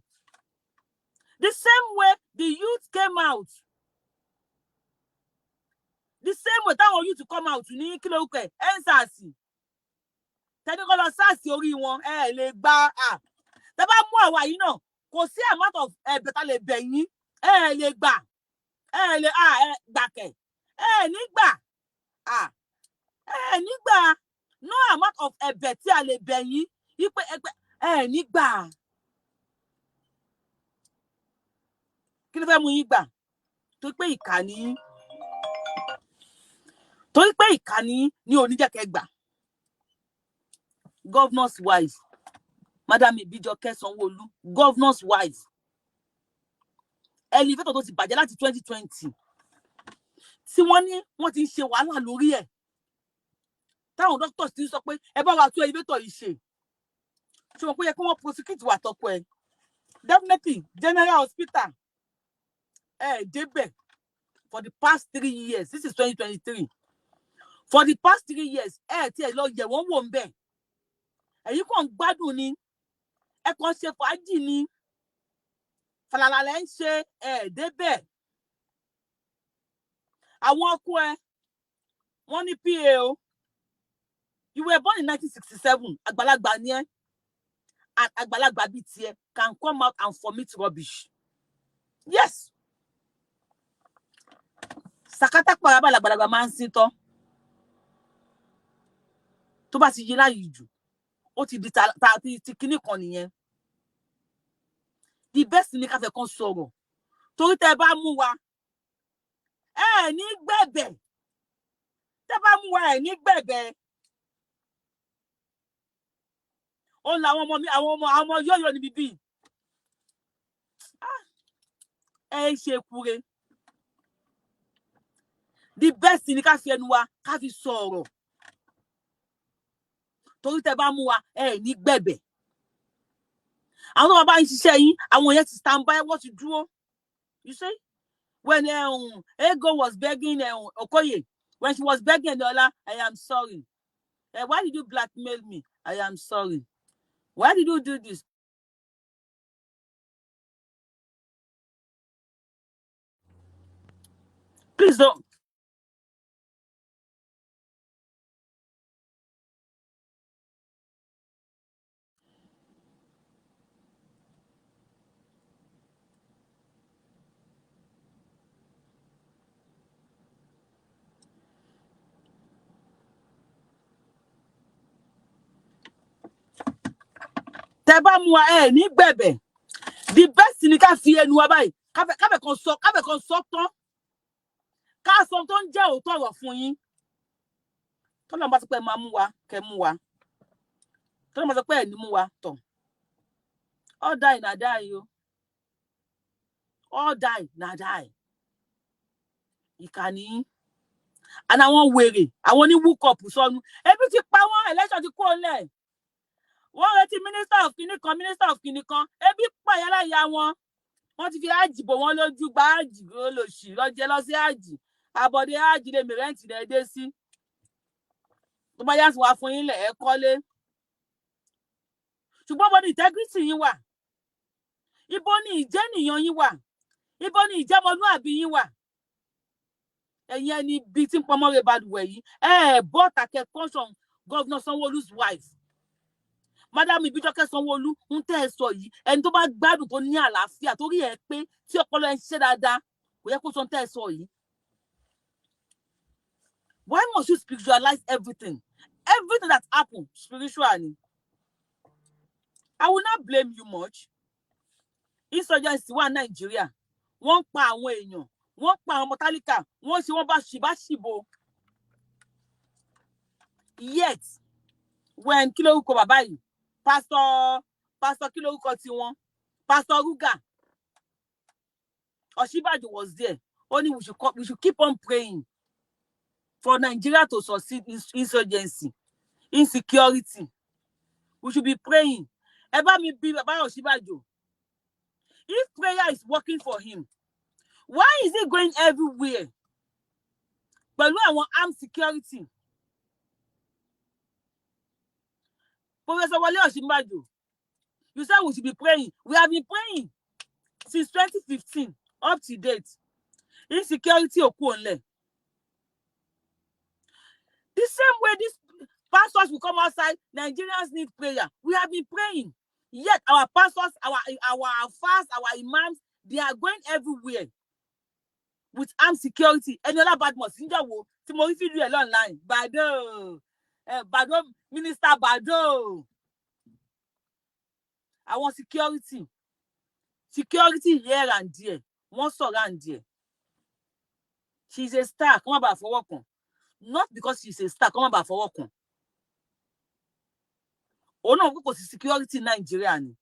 the youth came out, the same way táwọn youth come out ní, kí lórúkọ ẹ, EndSARS, tẹni kọ́ lọ SARS orí wọn, ẹ lè gba. À tẹ bá mú àwa yìí náà, kò sí amount of ẹ̀bẹ̀ tá lè bẹ̀ yín, ẹ lè gbà, ẹ lè ẹ gbà kẹ, ẹ ní gbà, ẹ ní gbà. No amount of ẹ̀bẹ̀ tí a lè bẹ̀ yín wípé ẹgbẹ́, ẹ ní gbà. Kí ló fẹ́ mú yín gbà? Torí pé ìkà ni yín, torí pé ìkà ni yín ní oníjẹ̀kẹ́ gbà. Governor's wife, Madam Ibijoke Sanwó-Olú, governor's wife, elevator tó ti bàjẹ́ láti 2020, tí wọ́n ní wọ́n ti ń ṣe wàhálà lórí ẹ̀, táwọn doctors ti ń sọ pé ẹ bá wa tún elevator yìí ṣe. Ṣé wọn pé yẹ kí wọ́n prosecute wà tọkọ ẹ? Definitely. General hospital, ẹ débẹ̀ for the past 3 years. This is 2023. For the past 3 years, ẹ tí ẹ lọ yẹ̀ wọ́n wò ń bẹ̀. Ẹ̀yin kàn ń gbádùn ni, ẹ kàn ṣe fàájì ni, fàlàlà lẹ ń ṣe. Ẹ débẹ̀. Àwọn ọkọ ẹ, wọ́n ní PA o. You were born in 1967. Àgbàlagbà ni ẹ, and àgbàlagbà bíi tiẹ̀ can come out and vomit rubbish. Yes, sàkátà pàrọ̀. Àgbàlagbà máa ń sín tọ́ tó bá ti yí láàyè jù, ó ti di ta ti kinní kan nìyẹn. The best ni ká fẹ́ kan sọ̀rọ̀, torí tẹ́ bá mú wa, ẹ ní gbẹ̀bẹ̀. Tẹ́ bá mú wa, ẹ ní gbẹ̀bẹ̀. Ó làwọn ọmọ mi, àwọn ọmọ yóyó níbi bíi ẹ ṣe kure. The best ni ká fi ẹnu wa ká fi sọ̀rọ̀, torí tẹ́ bá mú wa, ẹ ní gbẹ̀bẹ̀. Àwọn tó bá bá ń ṣiṣẹ́ yín, àwọn yẹn ti stand by, wọ́n ti dúró. You see, when Ego was begging Okoye, when she was begging Eniola, "I am sorry. Why did you blackmail me? I am sorry. Why did you do this?" Please don't. Tẹ́ bá mú wa, ẹ ní gbẹ̀bẹ̀. The best ni ká fi ẹnu wa báyìí, káfẹ́ kan sọ, káfẹ́ kan sọ tán, ká sọ tó ń jẹ́ òótọ́ ọ̀rọ̀ fún yín. Tọ́lọ́run bá sọ pé ẹ máa mú wa, kẹ́ mú wa. Tọ́lọ́run bá sọ pé ẹ ní mú wa, tọ̀, all die na die o, all die na die. Ìkànnì yín and àwọn wèrè, àwọn oní wúkọ̀pù sọnù, ebi ti pa wọ́n. Election ti kó lẹ̀, wọ́n retí minister of kinní kan, minister of kinní kan. Ebi pa ìyá wọn. Wọ́n ti fi ájì bò wọ́n lójú. Gba ájì olóṣì lọ́jẹ́ lọ sí ájì àbọ̀dé, ájì lè mìrẹ́ǹtì rẹ̀ dé sí. Tó bá yá sí wàá fún yín lẹ̀, ẹ kọ́lé. Ṣùgbọ́n bó ni integrity yín wà? Ibo ni ìjẹ́nìyàn yín wà? Ibo ni ìjẹ́mọlúàbí yín wà? Ẹ̀yin ẹni bíi tí ń pọnmọ́ rẹ̀ balùwẹ̀ yìí, ẹ ẹ̀ bọ́ tàkẹ́ caution Governor Sanwó-Olu's wife, Madam Ibijoke Sanwó-Olú. Ń tẹ́ ẹ sọ yìí, ẹni tó bá gbádùn, tó ní àlàáfíà, torí ẹ pé tí ọpọlọ ẹ ń ṣiṣẹ́ dáadáa, kò yẹ kó sọ ń tẹ́ ẹ sọ yìí. Why must you spiritualize everything? Everything that happen, spiritual ni. I will not blame you much. Insurgency wà Nàìjíríà, wọ́n ń pa àwọn èèyàn, wọ́n ń pa àwọn ọmọ tálíkà, wọ́n ṣe wọ́n bá ṣìbá ṣìbò. Yet when, kí lórúkọ bàbá yìí, pastor, kí lórúkọ tiwọn, Pastor Ruga, Ọ̀ṣínbàjò was there, ó ní we should keep on praying for Nigeria to succeed insurgency, insecurity. We should be praying. Ẹ bá mi bí bàbá Ọ̀ṣínbàjò. If prayer is working for him, why is he going everywhere pẹ̀lú àwọn armed security? Professor Wale Osinbajo, you said we should be praying. We have been praying since 2015 up to date. Insecurity ò kúrò ńlẹ̀. The same way these pastors will come outside, "Nigerians need prayer." We have been praying, yet our pastors, our alfas, our imams, they are going everywhere with armed security. Eniola Badmus, níjọ́ wo tí mo rí fídíò ẹ̀ online, Bado, Bado, Minister Bado, àwọn security here and there, wọ́n surround there. She is a star, kó má bàa fọwọ́ kàn. Not because she is a star, kó má bàa fọwọ́ kàn. Òun náà kò sí security Nàìjíríà ni.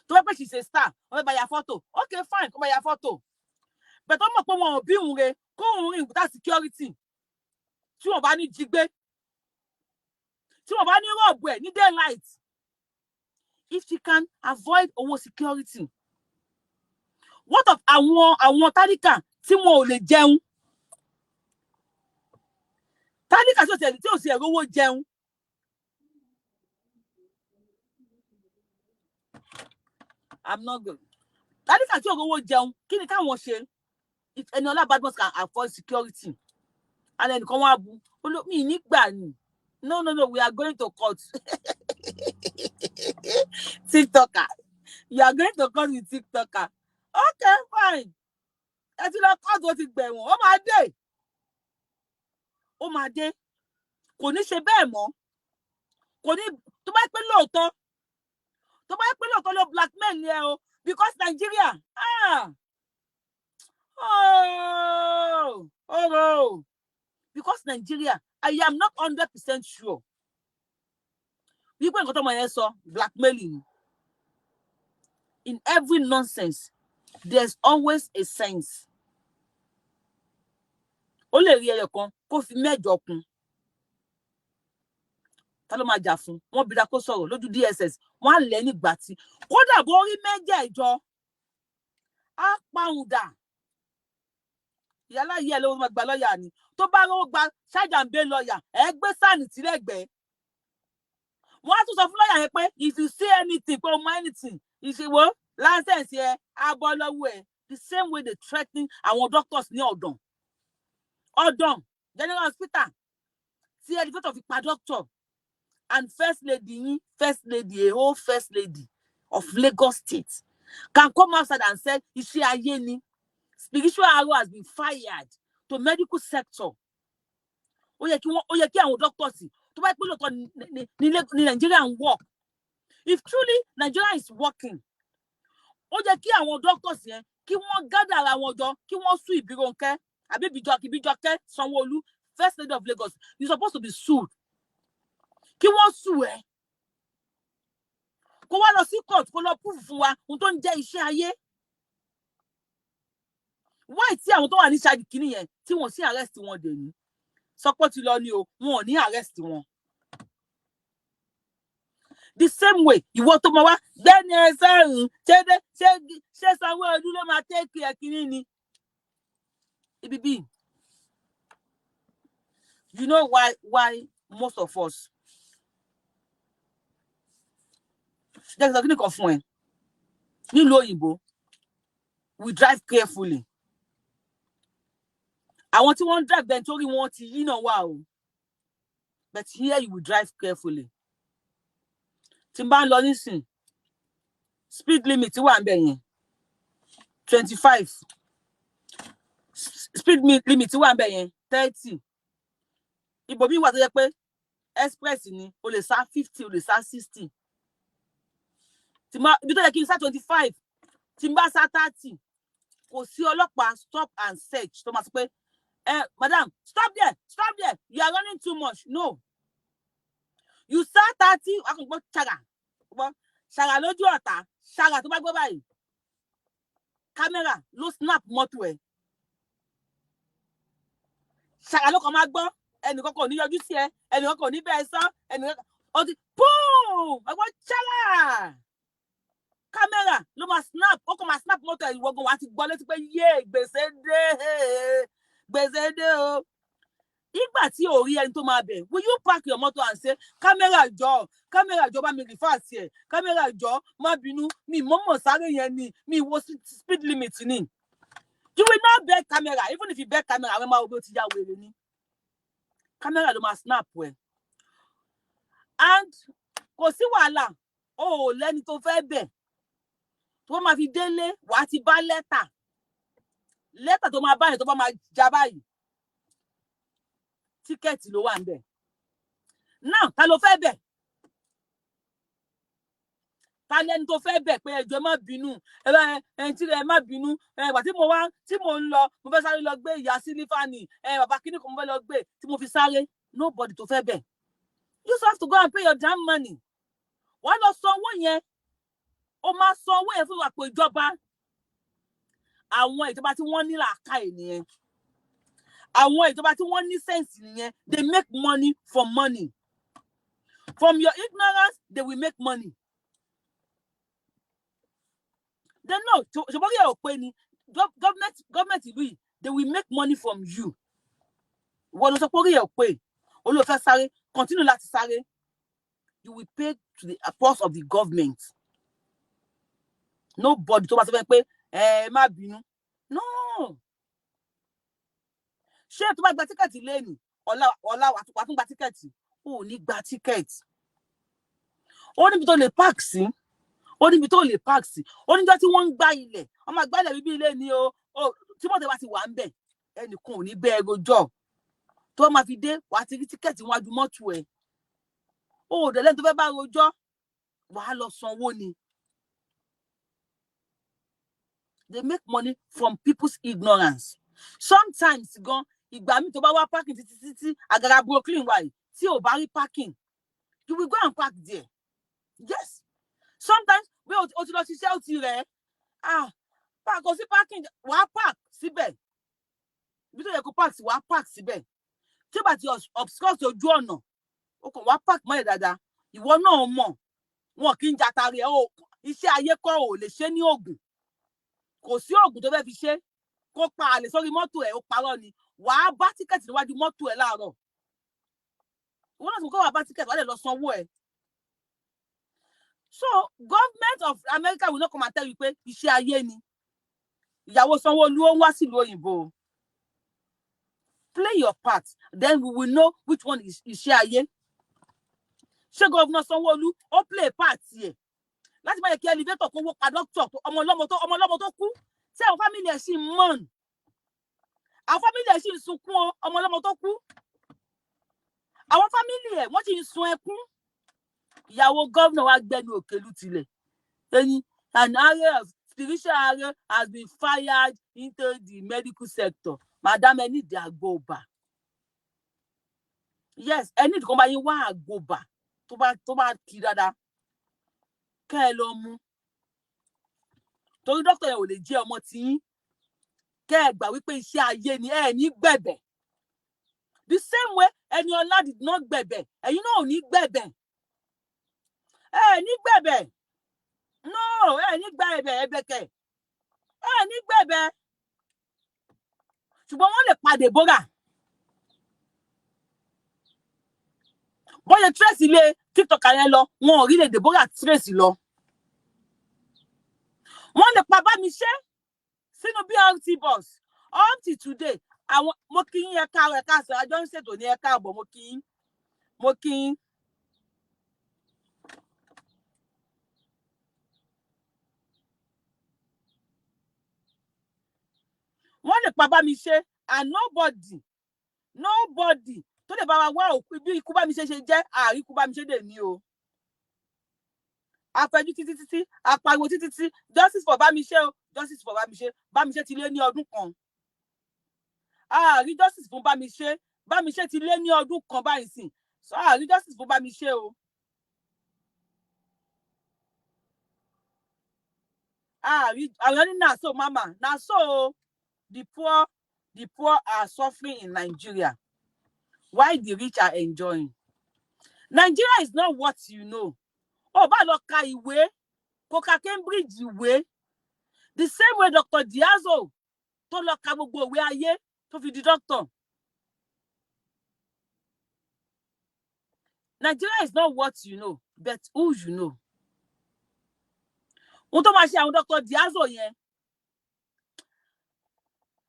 Tó bá pẹ́ she is a star, wọ́n fẹ́ bá ya fọ́tò, okay, fine, kó bá ya fọ́tò. But ó mọ̀ pé wọn ò bí òun re kó òun rìn without security, tí wọn bá ní jí gbé, tí wọn bá ní rob ẹ̀ ní daylight. If she can avoid owó security, what of àwọn tálíkà tí wọn ò lè jẹun, tálíkà tí ò sì ẹ̀rọ owó jẹun? I'm not good. Tálíkà tí ò rówó jẹun, kí ni káwọn ṣe? If Eniola Badmus can afford security, and ẹnìkan wá bu mi nígbà ni, No, no, no, we are going to court. TikToker, you are going to court with TikToker. Okay, fine. Ẹ ti lọ court, ó ti gbẹ̀wọ̀n, ó máa dé, ó máa dé. Kò ní ṣe bẹ́ẹ̀ mọ́. Kò ní. Tó bá pẹ́ lóòótọ́ ló blackmail ni ẹ o, because Nigeria, ah, oh, oh, because Nigeria, I am not 100% sure wípé nǹkan tó mọ yẹn sọ blackmailing. In every nonsense, there's always a sense. Ó lè rí ẹyọ kan kó fi mẹ́jọ kún. Ta ló máa jà fún wọn? Bí kó sọ̀rọ̀ lójú DSS, wọn á lẹ nígbà tí kódà bó rí mẹ́jẹ̀ẹ̀jọ á pàrùn dà. Ìyálà yìí ẹ lówó máa gba lọ́ọ̀yà ni. Tó bá rówó gba ṣájàmbé lọ́ọ̀yà, ẹ gbé sáànì tìlẹ́gbẹ̀ẹ́. Wọ́n á tún sọ fún lọ́ọ̀yà yẹn pé if you see anything, pé o mọ anything, ìṣèwò license ẹ á bọ́ lọ́wọ́ ẹ. The same way they threatening àwọn doctors ní Ọ̀dàn, Ọ̀dàn General Hospital, tí elevator fi pa doctor. And first lady yín, first lady, a whole first lady of Lagos State, can come outside and say iṣẹ́ ayé ni, spiritual arrow has been fired to medical sector. Ó yẹ kí àwọn doctors, tó bá pẹ́ lóòótọ́ ní Nigeria ń work, if truly Nigeria is working, ó yẹ kí àwọn doctors yẹn, kí wọ́n gather ara wọn jọ, kí wọ́n sue Ìbírónkẹ́ àbí Ìbíjọkẹ́ Sanwó-Olú, first lady of Lagos. You supposed to be sued. Kí wọ́n sue ẹ́, kó wá lọ sí court, kó lọ proof fún wa ohun tó ń jẹ́ iṣẹ́ ayé. Why tí àwọn tó wà ní ṣáàjì kìíní yẹn tí wọ́n sì arrest wọn dè ní sọpọ́ ti lọ ni o, wọn ò ní arrest wọn? The same way ìwọ tó mọ wá gbẹ́ni ẹ sẹ́rùn, ṣé Sanwó-Olú ló máa take ẹ kínní ni ibi bíi? You know why most of us, jẹ́ kí n sọ kíní kan fún ẹ, nílùú òyìnbó, we drive carefully. Àwọn tí wọ́n ń drive bẹ́ẹ̀ torí wọ́n ti yí náà wà o, but here you will drive carefully. Tí n bá ń lọ nísìn, speed limit wà ń bẹ̀ yẹn 25, speed limit wà ń bẹ̀ yẹn 30. Ibòmíì wà tó yẹ pé express ni, o lè sá 50, o lè sá 60. Tí ma ibi tó yẹ kí n sá 25, tí n bá sá 30, kò sí ọlọ́pàá stop and search tó máa sọ pé, "Eh, madam, stop there, stop there, you are running too much." No, you sá 30, wàá kàn gbọ́ ṣàrà, gbọ́ ṣàrà lójú ọ̀tá. Ṣàrà tó bá gbọ́ báyìí, kámẹ́rà ló snap mọ́tò ẹ̀. Ṣàrà ló kàn máa gbọ́. Ẹnìkan kò ní yọjú sí ẹ, ẹnìkan kò ní bẹ́ẹ̀ sọ, ẹnìkan ó ti púùn, ọgbọ́n ṣàrà, kámẹ́rà ló máa snap. snap, ó kàn máa snap mọ́tò ẹ̀. Ìwọ́gan wàá ti gbọ́ létí pé yé, gbèsè dé, gbèsè dé o. Ìgbà tí ò rí ẹni tó máa bẹ̀, will you park your motor and say, "Camera, jọ, camera, jọ, bá mi reverse ẹ̀. Camera, jọ, má bínú, mi mọ̀mọ̀ sáré yẹn ni, mi wo speed limit ni"? You will not beg camera. Even if you beg camera, àwọn máa wo bí o ti ya wèrè ni. Camera ló máa snap ẹ. And kò sí wàhálà, o ò lẹ́ni tó fẹ́ bẹ̀. Tó máa fi délé, wàá ti bá lẹ́tà, lẹ́tà tó máa báyìí, tó bá máa já báyìí, ticket ló wà ń bẹ̀ náà. Ta ló fẹ́ bẹ̀? Ta lẹni tó fẹ́ bẹ̀ pé ẹjọ́, má bínú, ẹ bá ẹ tí ẹ má bínú, ẹ gbà tí mo wá, tí mo ń lọ, mo fẹ́ sáré lọ gbé ìyá sílífàní, ẹ bàbá kíní kan, mo fẹ́ lọ gbé tí mo fi sáré? Nobody tó fẹ́ bẹ̀. You just have to go and pay your damn money. Wàá lọ san owó yẹn. Ó máa san owó yẹn fún àpò ìjọba. Àwọn ìjọba tí wọ́n ní làákàyè nìyẹn. Àwọn ìjọba tí wọ́n ní sense nìyẹn. They make money from money. From your ignorance, they will make money. They know. Ṣùgbọ́n kí ẹ ò pé ni government ìlú yìí, they will make money from you. Ìwọ ló sọ pé orí ẹ ò pé, olóòfẹ́ sáré, continue láti sáré. You will pay to the purse of the government. Nobody tó bá sọ fẹ́ pé ẹ má bínú. No, ṣé tó bá gba ticket lẹ́nìí, ọ̀la ọ̀la wàá tún gba ticket? Ó ní gba ticket. Ó níbi tó lè park sí, ó níbi tó lè park sí. Ó níjọ́ tí wọ́n ń gbá ilẹ̀, wọ́n máa gbá ilẹ̀ bíbí ilé ni o. Tí mọ́tò bá ti wà ń bẹ̀, ẹnìkan ò ní bẹ́ẹ̀ rojọ́. Tó máa fi dé, wàá ti rí ticket wájú mọ́tò ẹ̀. Ó dẹ̀ lẹ́ni tó fẹ́ bá rojọ́, wàá lọ sanwó ni. They make money from people's ignorance. Sometimes gan, ìgbà míì tó bá wá parking títí títí, àgàrà Brooklyn wà yìí, tí ò bá rí parking, you will go and park there. Yes, sometimes bí o ti lọ ṣiṣẹ́, o ti rẹ̀, ah, park, kò sí parking, wàá park síbẹ̀. Ibi tó yẹ kó park sí, wàá park síbẹ̀. Tí ó bá ti obstruct ojú ọ̀nà, o kàn wá park mọ́lẹ̀ dáadáa. Ìwọ náà mọ̀ wọn kì í jatari ẹ o. Iṣẹ́ ayé kọ́, ò lè ṣe ní oògùn. Kò sí oògùn tó fẹ́ fi ṣe kó pa àlè sórí mọ́tò ẹ̀. Ó parọ́ ni. Wàá bá ticket níwájú mọ́tò ẹ̀ láàárọ̀. Ìwọ náà sọ pé wàá bá ticket, wàá lè lọ sanwó ẹ̀. So government of America will not come and tell you pé iṣẹ́ ayé ni. Ìyàwó Sanwó-Olú, ó ń wá sílùú òyìnbó. Play your part, then we will know which one is iṣẹ́ ayé. Ṣé governor Sanwó-Olú, ó play part ẹ̀ láti má yẹ kí elevator kó wó pa doctor, ọmọ ọlọ́mọ tó kú, tí àwọn family ẹ̀ sì ń mourn, àwọn family ẹ̀ sì ń sunkún o? Ọmọ ọlọ́mọ tó kú, àwọn family ẹ̀ wọ́n sì ń sun ẹkún. Ìyàwó gómìnà wa gbẹnu òkèlú tilẹ̀ ẹni, an arrow of spiritual arrow has been fired into the medical sector. Madam, ẹ nídìí àgbo ọba. Yes, ẹ nídìí kan bá yín wá àgbo ọba tó bá kí dáadáa, kẹ́ ẹ lọ mú, torí dókítà yẹn ò lè jẹ́ ọmọ tiyín. Kẹ́ ẹ gbà wípé iṣẹ́ ayé ni. Ẹ ní gbẹ̀bẹ̀. The same way Ẹniọlá did not gbẹ̀bẹ̀, ẹ̀yin náà ò ní gbẹ̀bẹ̀. Ẹ ní gbẹ̀bẹ̀. No, ẹ ní gba ẹ̀bẹ̀, ẹ̀bẹ̀ kẹ̀, ẹ ní gbẹ̀bẹ̀. Ṣùgbọ́n wọ́n lè pa Deborah. Bọ́yẹ trace ilé TikTok yẹn lọ, wọn ò rí lè Deborah trace lọ. Wọ́n lè pa Bámiṣẹ́ sínú BRT bus. Up to today, àwọn, mo kí yín, ẹ káàárọ̀, ẹ káàsán, àjọ ń ṣètò ní. Ẹ káàbọ̀, mo kí yín, mo kí yín. Wọ́n lè pa Bámiṣẹ́ and nobody, nobody tó lè bá wa wá òkú bí ikú Bámiṣẹ́ ṣe jẹ́. Àríkú Bámiṣẹ́ dè ní o. Afẹjú títí títí, apariwo títí títí, justice for Bámiṣẹ́ o, justice for Bámiṣẹ́. Bámiṣẹ́ ti lé ní ọdún kan, àárí justice fún Bámiṣẹ́. Bámiṣẹ́ ti lé ní ọdún kan báyìí sìn, so àárí justice fún Bámiṣẹ́ o. Àárí àwọn ní na so, mama, na so o. The poor are suffering in Nigeria while the rich are enjoying. Nigeria is not what you know. Ó bá lọ ka ìwé, kó ka Cambridge ìwé. The same way Dr. Diazo tó lọ ka gbogbo òwe ayé tó fi di doctor. Nigeria is not what you know, but who you know. Ohun tó máa ṣe àwọn Dr. Diazo yẹn,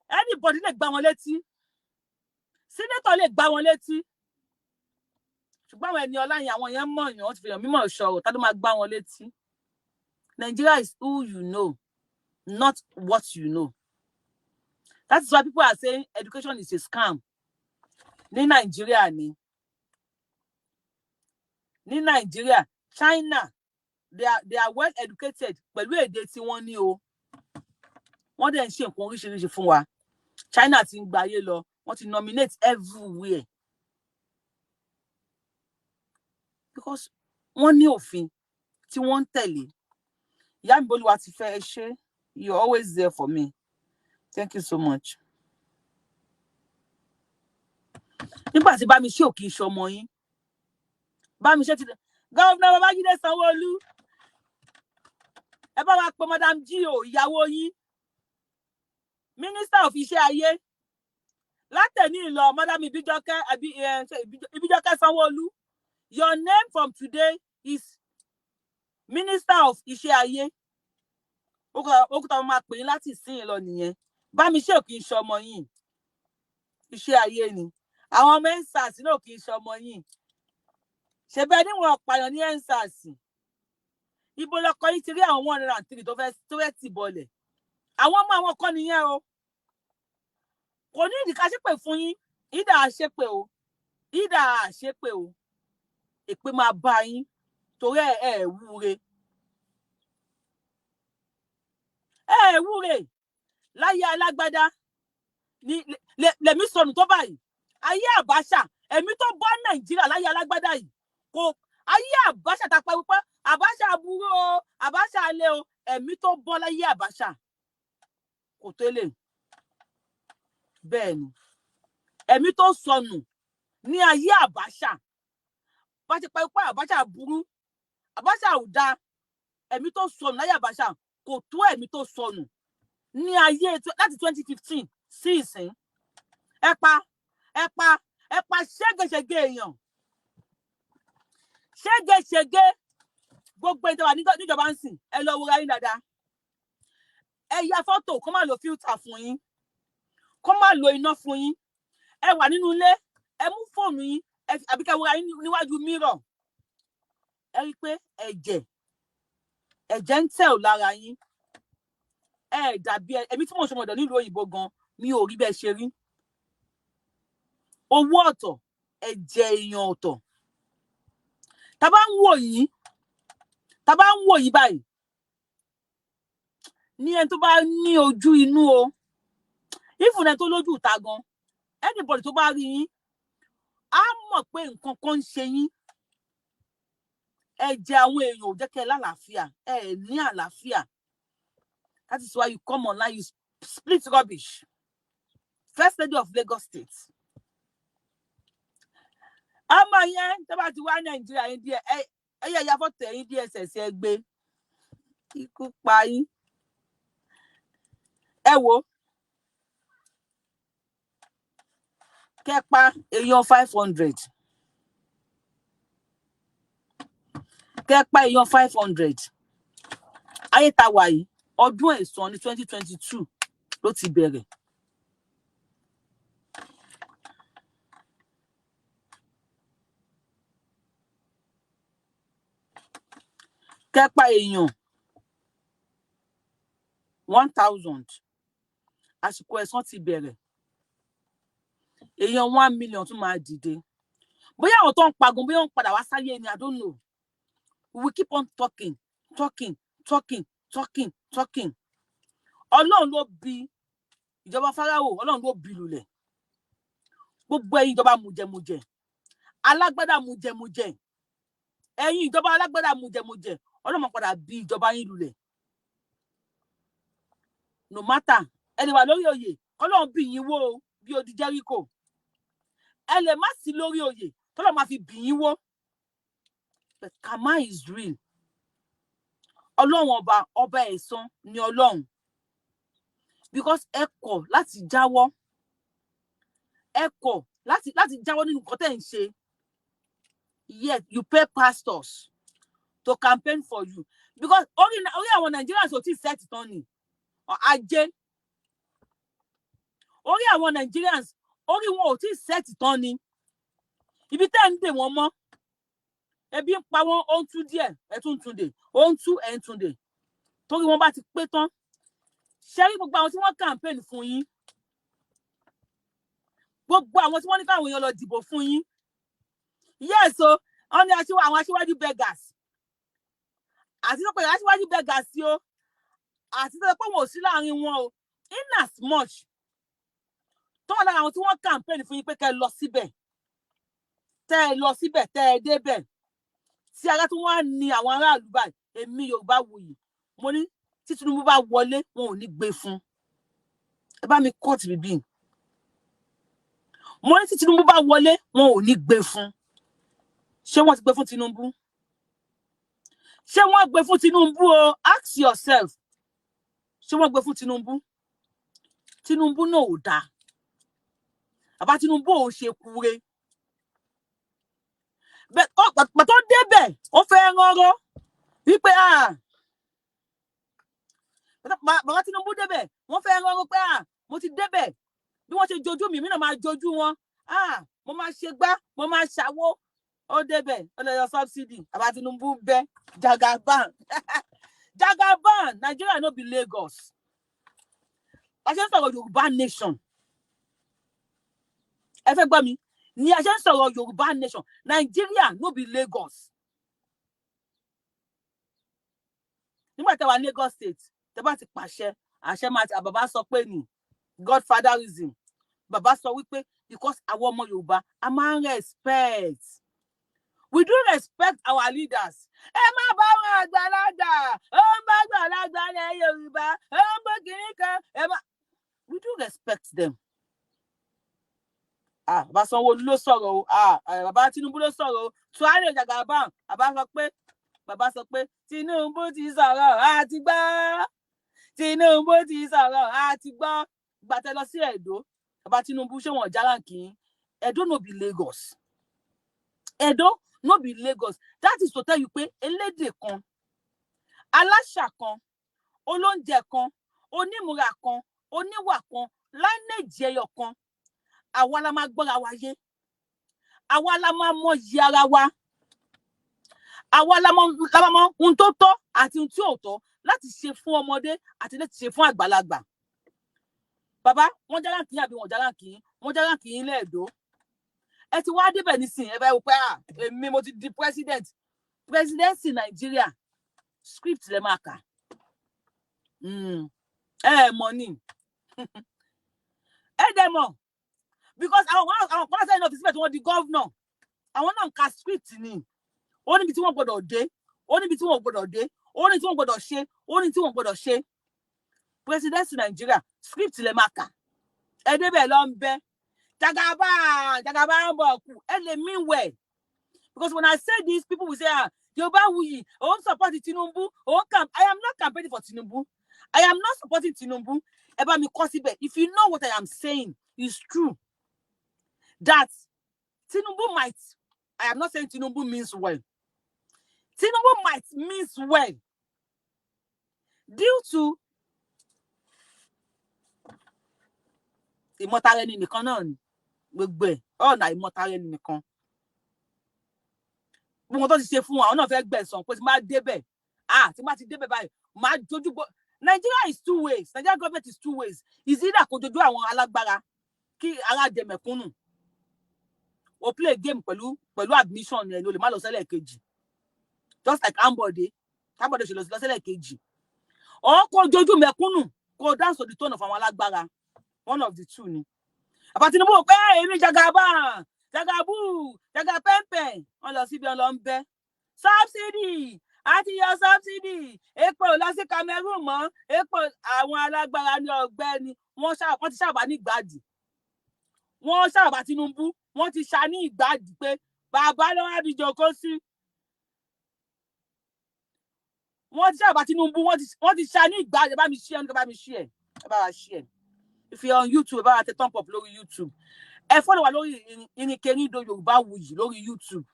anybody lè gbá wọn létí, senator lè gbá wọn létí, ṣùgbọ́n àwọn ẹni ọlá yẹn, àwọn yẹn mọ̀ yàn, wọ́n ti fi hàn mímọ̀ ṣọ̀rọ̀ tá ló máa gbá wọn létí. Nigeria is who you know, not what you know. That is why people are saying education is a scam ní Nàìjíríà ni. Ní Nàìjíríà, China, they are well educated pẹ̀lú èdè tí wọ́n ní o. Wọ́n dẹ̀ ń ṣe nǹkan oríṣiríṣi fún wa. China ti ń gbayé lọ, wọ́n ti nominate everywhere because wọ́n ní òfin tí wọ́n ń tẹ̀lé. Ìyá mi Bolúwa ti fẹ́, ẹ ṣé, you're always there for me, thank you so much. Nígbà tí Bámiṣé ò kì í ṣọmọ yín, Bámiṣé ti Governor Babájídé Sanwó-Olú, ẹ bá wa pe Madam G.O, ìyàwó yín, Minister of Iṣẹ́ Ayé látẹ̀ní lọ, Madam Ìbíjọkẹ́ àbí Ìbíjọkẹ́ Sanwó-Olú, your name from today is Minister of Iṣẹ́ Ayé. Ó kúta máa pè yín láti ìsìn lọ nìyẹn. Bámiṣé ò kì í ṣọmọ yín, iṣẹ́ ayé ni. Àwọn ọmọ EndSARS náà kì í ṣọmọ yín. Ṣe bẹ́ẹ̀ níwọ̀n ọ̀pàyàn ní EndSARS? Ibo lọkọ yìí ti rí àwọn 103 tó fẹ́ tì bọlẹ̀? Àwọn ọmọ àwọn kan nìyẹn o. Kò ní ìdí ká ṣépè fún yín. Ìdá àṣepè o, ìdá àṣepè o, èpè máa bá yín torí ẹ wúre, ẹ wúre láyé alágbádá ní lèmi sọnù tó báyìí. Ayé Àbáṣà, ẹ̀mí tó bọ́ Nàìjíríà láyé alágbádá yìí kò ayé Àbáṣà tá a pa wípé Àbáṣà burú o, Àbáṣà lé o, ẹ̀mí tó bọ́ láyé Àbáṣà kò tó lè bẹ́ẹ̀ ni ẹ̀mí tó sọnù ní ayé Àbáṣà. Bá ti pa wípé Àbáṣà burú, Àbáṣà ò dáa, ẹ̀mí tó sọnù láyé Àbáṣà kò tó ẹ̀mí tó sọnù ní ayé láti 2015 sí ìsín. Ẹ pa, ẹ pa, ẹ pa ṣégeṣége èèyàn, ṣégeṣége. Gbogbo ìjọba níjọba ń sìn, ẹ lọ wọra yín dáadáa, ẹ ya fọ́tò, kó má lo filter fún yín, kó má lo iná fún yín. Ẹ wà nínú ilé, ẹ mú fóònù yín, àbí kẹ́ wọra yín níwájú mirror, ẹ rí i pé ẹ̀jẹ̀, ẹ̀jẹ̀ ń tẹ̀ lára yín. Ẹ dàbí èmi tí mò ń ṣọmọdọ̀ nílùú òyìnbó gan, mi ò rí bẹ́ẹ̀ ṣe rí. Owó ọ̀tọ̀, ẹ̀jẹ̀ èèyàn ọ̀tọ̀. Tá bá ń wò yín, tá bá ń wò yín báyìí ní ẹni tó bá ní ojú inú o, even ẹni tó lójú ìta gan, anybody tó bá rí yín á mọ̀ pé nǹkan kan ń ṣe yín. Ẹ̀jẹ̀ àwọn èèyàn ò jẹ́ kẹ́ ẹ lálàáfíà, ẹ ní àlàáfíà. That is why you come online, you split rubbish. First Lady of Lagos State, ọmọ yẹn tó bá ti wá Nàìjíríà yín díẹ̀, ẹ ẹ yẹ ya fọ́tò ẹ̀yin DSS, ẹ gbé ikú pa yín. Ẹ wo, kẹ́ pa èèyàn 500, kẹ́ pa èèyàn 500. Ayé ta wà yìí, ọdún ẹ̀san ní 2022 ló ti bẹ̀rẹ̀. Kẹ́ pa èèyàn 1,000, àsìkò ẹ̀san ti bẹ̀rẹ̀. Èèyàn 1 million tún máa dìde. Bóyá àwọn tó ń pagun, bóyá wọ́n ń padà wá sáyé ni, I don't know. We will keep on talking, talking, talking, talking, talking. Ọlọ́run ló bi ìjọba Fáráò, Ọlọ́run ló bi lulẹ̀. Gbogbo ẹ̀yin ìjọba mùjẹmùjẹ, alágbádá mùjẹmùjẹ, ẹ̀yin ìjọba alágbádá mùjẹmùjẹ, Ọlọ́run máa padà bi ìjọba yín lulẹ̀. No matter ẹni wà lórí oyè, kọ́lọ́run bì yín wó o bí odi Jẹ́ríkò. Ẹ lè má sí lórí oyè tọ́lọ́ máa fi bì yín wó, but karma is real. Ọlọ́run ọba, ọba ẹ̀san ni Ọlọ́run. Because ẹ kọ̀ láti jáwọ́, ẹ kọ̀ láti jáwọ́ nínú nǹkan tẹ́ ń ṣe. Yet you pay pastors to campaign for you, because orí àwọn Nigerians ò tí ì set tán ni ajé. Orí àwọn Nigerians, orí wọn ò tí ì set tán ni. Ibi tẹ́ ń dè wọ́n mọ́, ebi ń pa wọ́n, ó ń tú díẹ̀, ẹ̀ tún tún dè, ó ń tú, ẹ̀ ń tún dè. Torí wọn bá ti pé tán, ṣe rí gbogbo àwọn tí wọ́n campaign fún yín, gbogbo àwọn tí wọ́n ní káwọn èèyàn lọ dìbò fún yín, yes o, wọ́n ní àwọn aṣíwájú beggars, àti tó pé aṣíwájú beggars sí o, àti tó pé wọn ò sí láàrin wọn o, in as much tó wà lára àwọn tí wọ́n campaign fún yín pé kẹ́ ẹ lọ síbẹ̀, tẹ́ ẹ lọ síbẹ̀, tẹ́ ẹ débẹ̀, tí ara tó wá ní àwọn aráàlú báyìí. Èmi Yorùbá Wuyì, mo ní tí Tinubu bá wọlé, wọn ò ní gbé fún. Ẹ bá mi kọ́ọ̀tì bíbí. Mo ní tí Tinubu bá wọlé, wọn ò ní gbé fún. Ṣé wọ́n ti gbé fún Tinubu? Ṣé wọ́n gbé fún Tinubu o? Ask yourself, ṣé wọ́n gbé fún Tinubu? Tinubu náà ò dáa. Bàbá Tinubu ò ṣe kúre. Pàtó débẹ̀, ó fẹ́ rọ́rọ́ wípé bàbá Tinubu débẹ̀, wọ́n fẹ́ rọ́rọ́ pé mo ti débẹ̀, bí wọ́n ṣe jojú mi, mi náà máa jojú wọn, mo máa ṣe gbá, mo máa ṣàwó. Ó débẹ̀, ó lè yọ subsidy. Bàbá Tinubu bẹ́. Jagaban, Jagaban. Nigeria no be Lagos. A ṣe ń sọ̀rọ̀ Yorùbá nation, ẹ fẹ́ gbọ́ mi ni, a ṣe ń sọ̀rọ̀ Yorùbá nation. Nigeria no be Lagos. Nígbà tẹ́ wà ní Lagos State, tẹ́ bá ti pàṣẹ, àṣẹ máa ti àbàbá sọ pé ní godfatherism. Bàbá sọ wípé because àwọn ọmọ Yorùbá, a máa ń respect, we do respect our leaders. Ẹ má bá wọn àgbàlagbà, ó ń bá àgbàlagbà ní Yorùbá, ó ń bó kiri kan, ẹ má, we do respect them. Ah, bàbá Sanwó-Olú ló sọ̀rọ̀ o. Ah, bàbá Tinubu ló sọ̀rọ̀ o. Tuare Jagaban. Bàbá sọ pé Tinubu ti sọ̀rọ̀, a ti gbọ́. Tinubu ti sọ̀rọ̀, a ti gbọ́. Gbàtẹ́ lọ sí Ẹ̀dó, bàbá Tinubu, ṣé wọn jáláǹkì yín? Ẹ̀dó no be Lagos. Ẹ̀dó no be Lagos. That is to tell you pé elédè kan, aláṣà kan, olóúnjẹ kan, onímúra kan, oníwà kan, lineage ẹyọ kan, àwa la máa gbọ́ra wa yé, àwa la máa mọyì ara wa, àwa la máa mọ ohun tó tọ́ àti ohun tí ò tọ́ láti ṣe fún ọmọdé àti láti ṣe fún àgbàlagbà. Bàbá wọn jáláǹkì àbí wọn jáláǹkì? Wọn jáláǹkì yín lẹ́ẹ̀dọ́. Ẹ ti wá débẹ̀ nísìnyí, ẹ fẹ́ wò pé ah, èmi mo ti di president. Presidency Nàìjíríà, script lẹ máa kà. Ẹ mọ̀ ni, ẹ dẹ̀ mọ̀, because àwọn kan sẹ́yìn náà fi síbẹ̀ tí wọ́n di governor, àwọn náà ń ka script ni. Ó níbi tí wọ́n gbọ́dọ̀ dé, ó níbi tí wọ́n gbọ́dọ̀ dé, ó ní tí wọ́n gbọ́dọ̀ ṣe, ó ní tí wọ́n gbọ́dọ̀ ṣe. Presidency Nàìjíríà, script lẹ máa kà. Ẹ débẹ̀, lọ ń bẹ Jagaba, Jagaba ń bọ̀ kù. Ẹ lè mean well, because when I say this, people will say, "Ah, Yorùbáwùyí òun support Tinubu, òun camp." I am not campaigning for Tinubu. I am not supporting Tinubu. Ẹ bá mi kọ síbẹ̀ if you know what I am saying is true, that Tinubu might, I am not saying Tinubu means well. Tinubu might means well due to ìmọ̀tara ẹni nìkan náà ni gbogbo ẹ̀, ọ̀nà ìmọ̀tara ẹni nìkan. Gbogbo tó ti ṣe fún wọn, àwọn náà fẹ́ gbẹ̀san pé tí máa débẹ̀, ah, tí máa ti débẹ̀ báyìí, máa jojú gbọ́. Nigeria is two ways. Nigeria government is two ways. Is either kó jojú àwọn alágbára kí ara jẹ mẹ̀kúnnù, o play game pẹ̀lú admission ẹ̀ ní, o lè má lọ sẹ́lẹ̀ kejì, just like Ambode. Ambode ṣe lọ sẹ́lẹ̀ kejì, or kó jojú mẹ̀kúnnù, kó dance to the tone of àwọn alágbára. One of the two ni. Àbá Tinubu wò pé èmi Jagaba, Jagabu, Jagapẹ́ńpẹ́, wọ́n lọ síbi, wọn lọ ń bẹ́ subsidy àti yọ subsidy, epo ò lọ sí Cameroon mọ́, epo àwọn alágbára ní. Ọ̀gbẹ́ni, wọ́n ti ṣàbá ní ìgbàdì, wọ́n ṣàbá Tinubu, wọ́n ti ṣá ní ìgbàdì pé bàbá ló wá bí jókòó sí. Wọ́n ti ṣàbá Tinubu, wọ́n ti ṣá ní ìgbàdì. Bá mi ṣí ẹ, bá mi ṣí ẹ. Ẹ bá wa share. If you are on YouTube, ẹ bá wa tẹ thumb up lórí YouTube. Ẹ follow wa lórí Ìrìnkèrindò Yorùbá Wuyì lórí YouTube.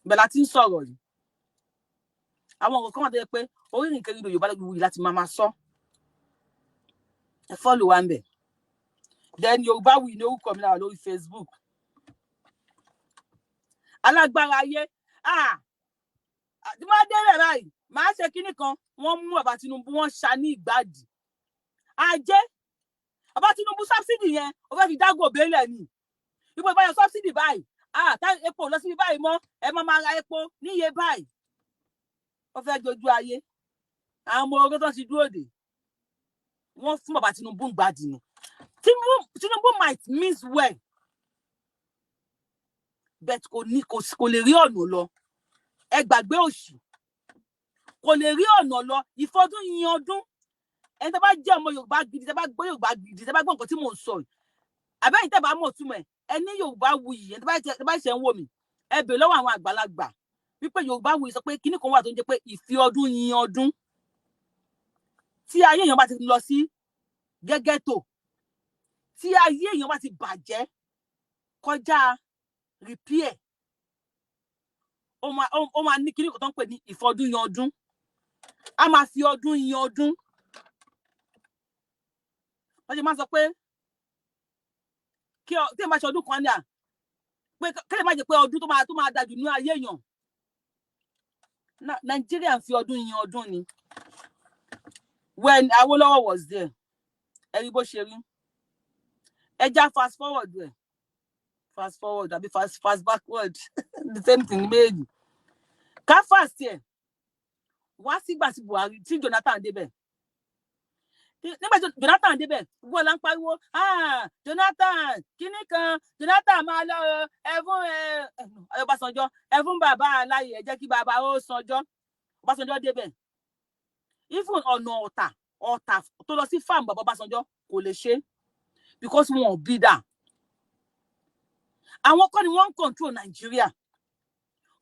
Ibẹ̀ la ti ń sọ̀rọ̀ yìí. Àwọn ọ̀rọ̀ kan wà tó yẹ pé orí Ìrìnkèrindò Yorùbá Wuyì láti máa máa sọ. Ẹ follow wa ń bẹ̀. Then Yorùbá Wuyì ní orúkọ mi lára lórí Facebook. Alágbára ayé, ah, tí wọ́n débẹ̀ báyìí, màá ṣe kinní kan. Wọ́n mú bàbá Tinubu, wọ́n ṣa ní ìgbàdì ajé. Bàbá Tinubu, subsidy yẹn, ó fẹ́ fi dágò bẹ́lẹ̀ ni. Ipò ìbáyọ̀ subsidy báyìí, ah, tá epo lọ síbi báyìí mọ́, ẹ máa máa ra epo níye báyìí. Ó fẹ́ jojú ayé àwọn ọmọ ogun tó ti dúró dè. Wọ́n fún bàbá Tinubu ń gbàdì ni. Tinubu might means well, but kò ní kò lè rí ọ̀nà lọ. Ẹ gbàgbé òṣì, kò lè rí ọ̀nà lọ. Ìfọdún yin ọdún. Ẹni tó bá jẹ́ ọmọ Yorùbá gidi, tó bá gbọ́ Yorùbá gidi, tó bá gbọ́ nǹkan tí mò ń sọ yìí, àbẹ́yìn tẹ́ bá mọ̀ túmọ̀ ẹ̀, ẹ ní Yorùbá Wuyì. Ẹni tó bá ṣe ń wò mí, ẹ bèrè lọ́wọ́ àwọn àgbàlagbà wípé Yorùbá Wuyì sọ pé kíní kan wà tó ń jẹ́ pé ìfi ọdún yin ọdún. Tí ayé èèyàn bá ti lọ sí gẹ́gẹ́ tó, tí ayé èèyàn bá ti bàjẹ́ kọjá repair, ó máa ní kíní kan tó ń pè ní ìfọdún yan ọdún. A máa fi ọdún yan ọdún. Wọ́n ṣe máa sọ pé kí ọ tí ẹ máa ṣe ọdún kan ní à pé kí lè má jẹ́ pé ọdún tó máa dájú ní ayé èèyàn. Nàìjíríà ń fi ọdún yan ọdún ni. When Awolowo was there, ẹ rí bó ṣe rí. Ẹ já fast forward rẹ, fast forward àbí fast backward, the same thing méjì. Ká fast ẹ wá sígbà tí Buhari, tí Jonathan débẹ̀. Nígbà tí Jonathan débẹ̀, gbogbo ọ̀la ń pariwo, "Ah, Jonathan kíní kan, Jonathan máa lọ, ẹ fún ẹ Ọbásanjọ́, ẹ fún bàbá aláyè, ẹ jẹ́ kí bàbá ó sanjọ́." Ọbásanjọ́ débẹ̀, even ọ̀nà Ọ̀tà, Ọ̀tà tó lọ sí farm bàbá Ọbásanjọ́, kò lè ṣe, because wọn ò bí dà. Àwọn kọ́ ni wọ́n ń control Nàìjíríà.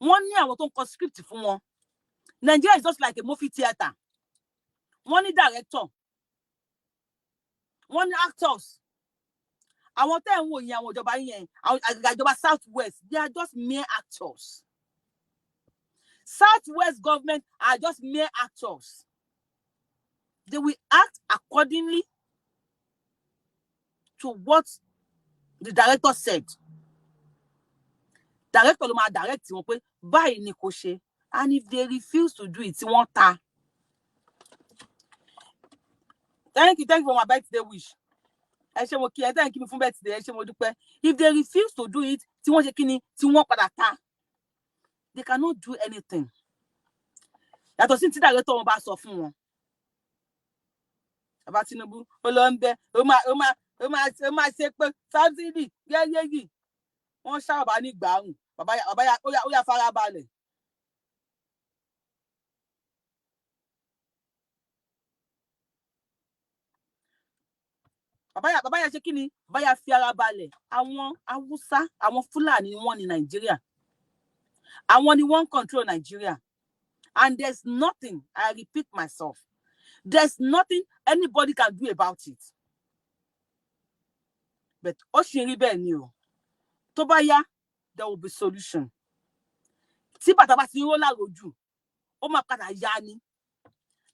Wọ́n ní àwọn tó ń kọ script fún wọn. Nigeria is just like a movie theatre. Wọ́n ní director, wọ́n ní actors. Àwọn tẹ́ ẹ̀ ń wò yẹn, àwọn ìjọba yẹn, àwọn àgàgà ìjọba South West, they are just mere actors. South West government are just mere actors. They will act accordingly to what the director said. Director ló máa direct wọn pé báyìí ni kò ṣe, and if they refuse to do it, tí wọ́n ta. Thank you, thank you for my birthday wish. Ẹ ṣé, mo kí ẹ. Thank you fún birthday. Ẹ ṣé, mo dúpẹ́. If they refuse to do it, tí wọ́n ṣe kí ni, tí wọ́n padà ta, they cannot do anything yàtọ̀ sí tí director wọn bá sọ fún wọn. Bàbá Tinubu, ó lọ ń bẹ, ó máa ṣe pé subsidy yẹ́yẹ́yì. Wọ́n ṣá bàbá ní gbàrún. Bàbá ya, ó yà fara balẹ̀. Bàbá yà ṣe kí ni? Bàbá yà fi ara balẹ̀. Àwọn Haúsá, àwọn Fúlàní, wọ́n ní Nàìjíríà. Àwọn ni wọ́n ń control Nàìjíríà, and there's nothing, I repeat myself, there's nothing anybody can do about it. But ó ṣì ń rí bẹ́ẹ̀ ni o. Tó bá yá, there will be solution. Tí bàtà bá ti ń ró lárojú, ó máa padà yá ni.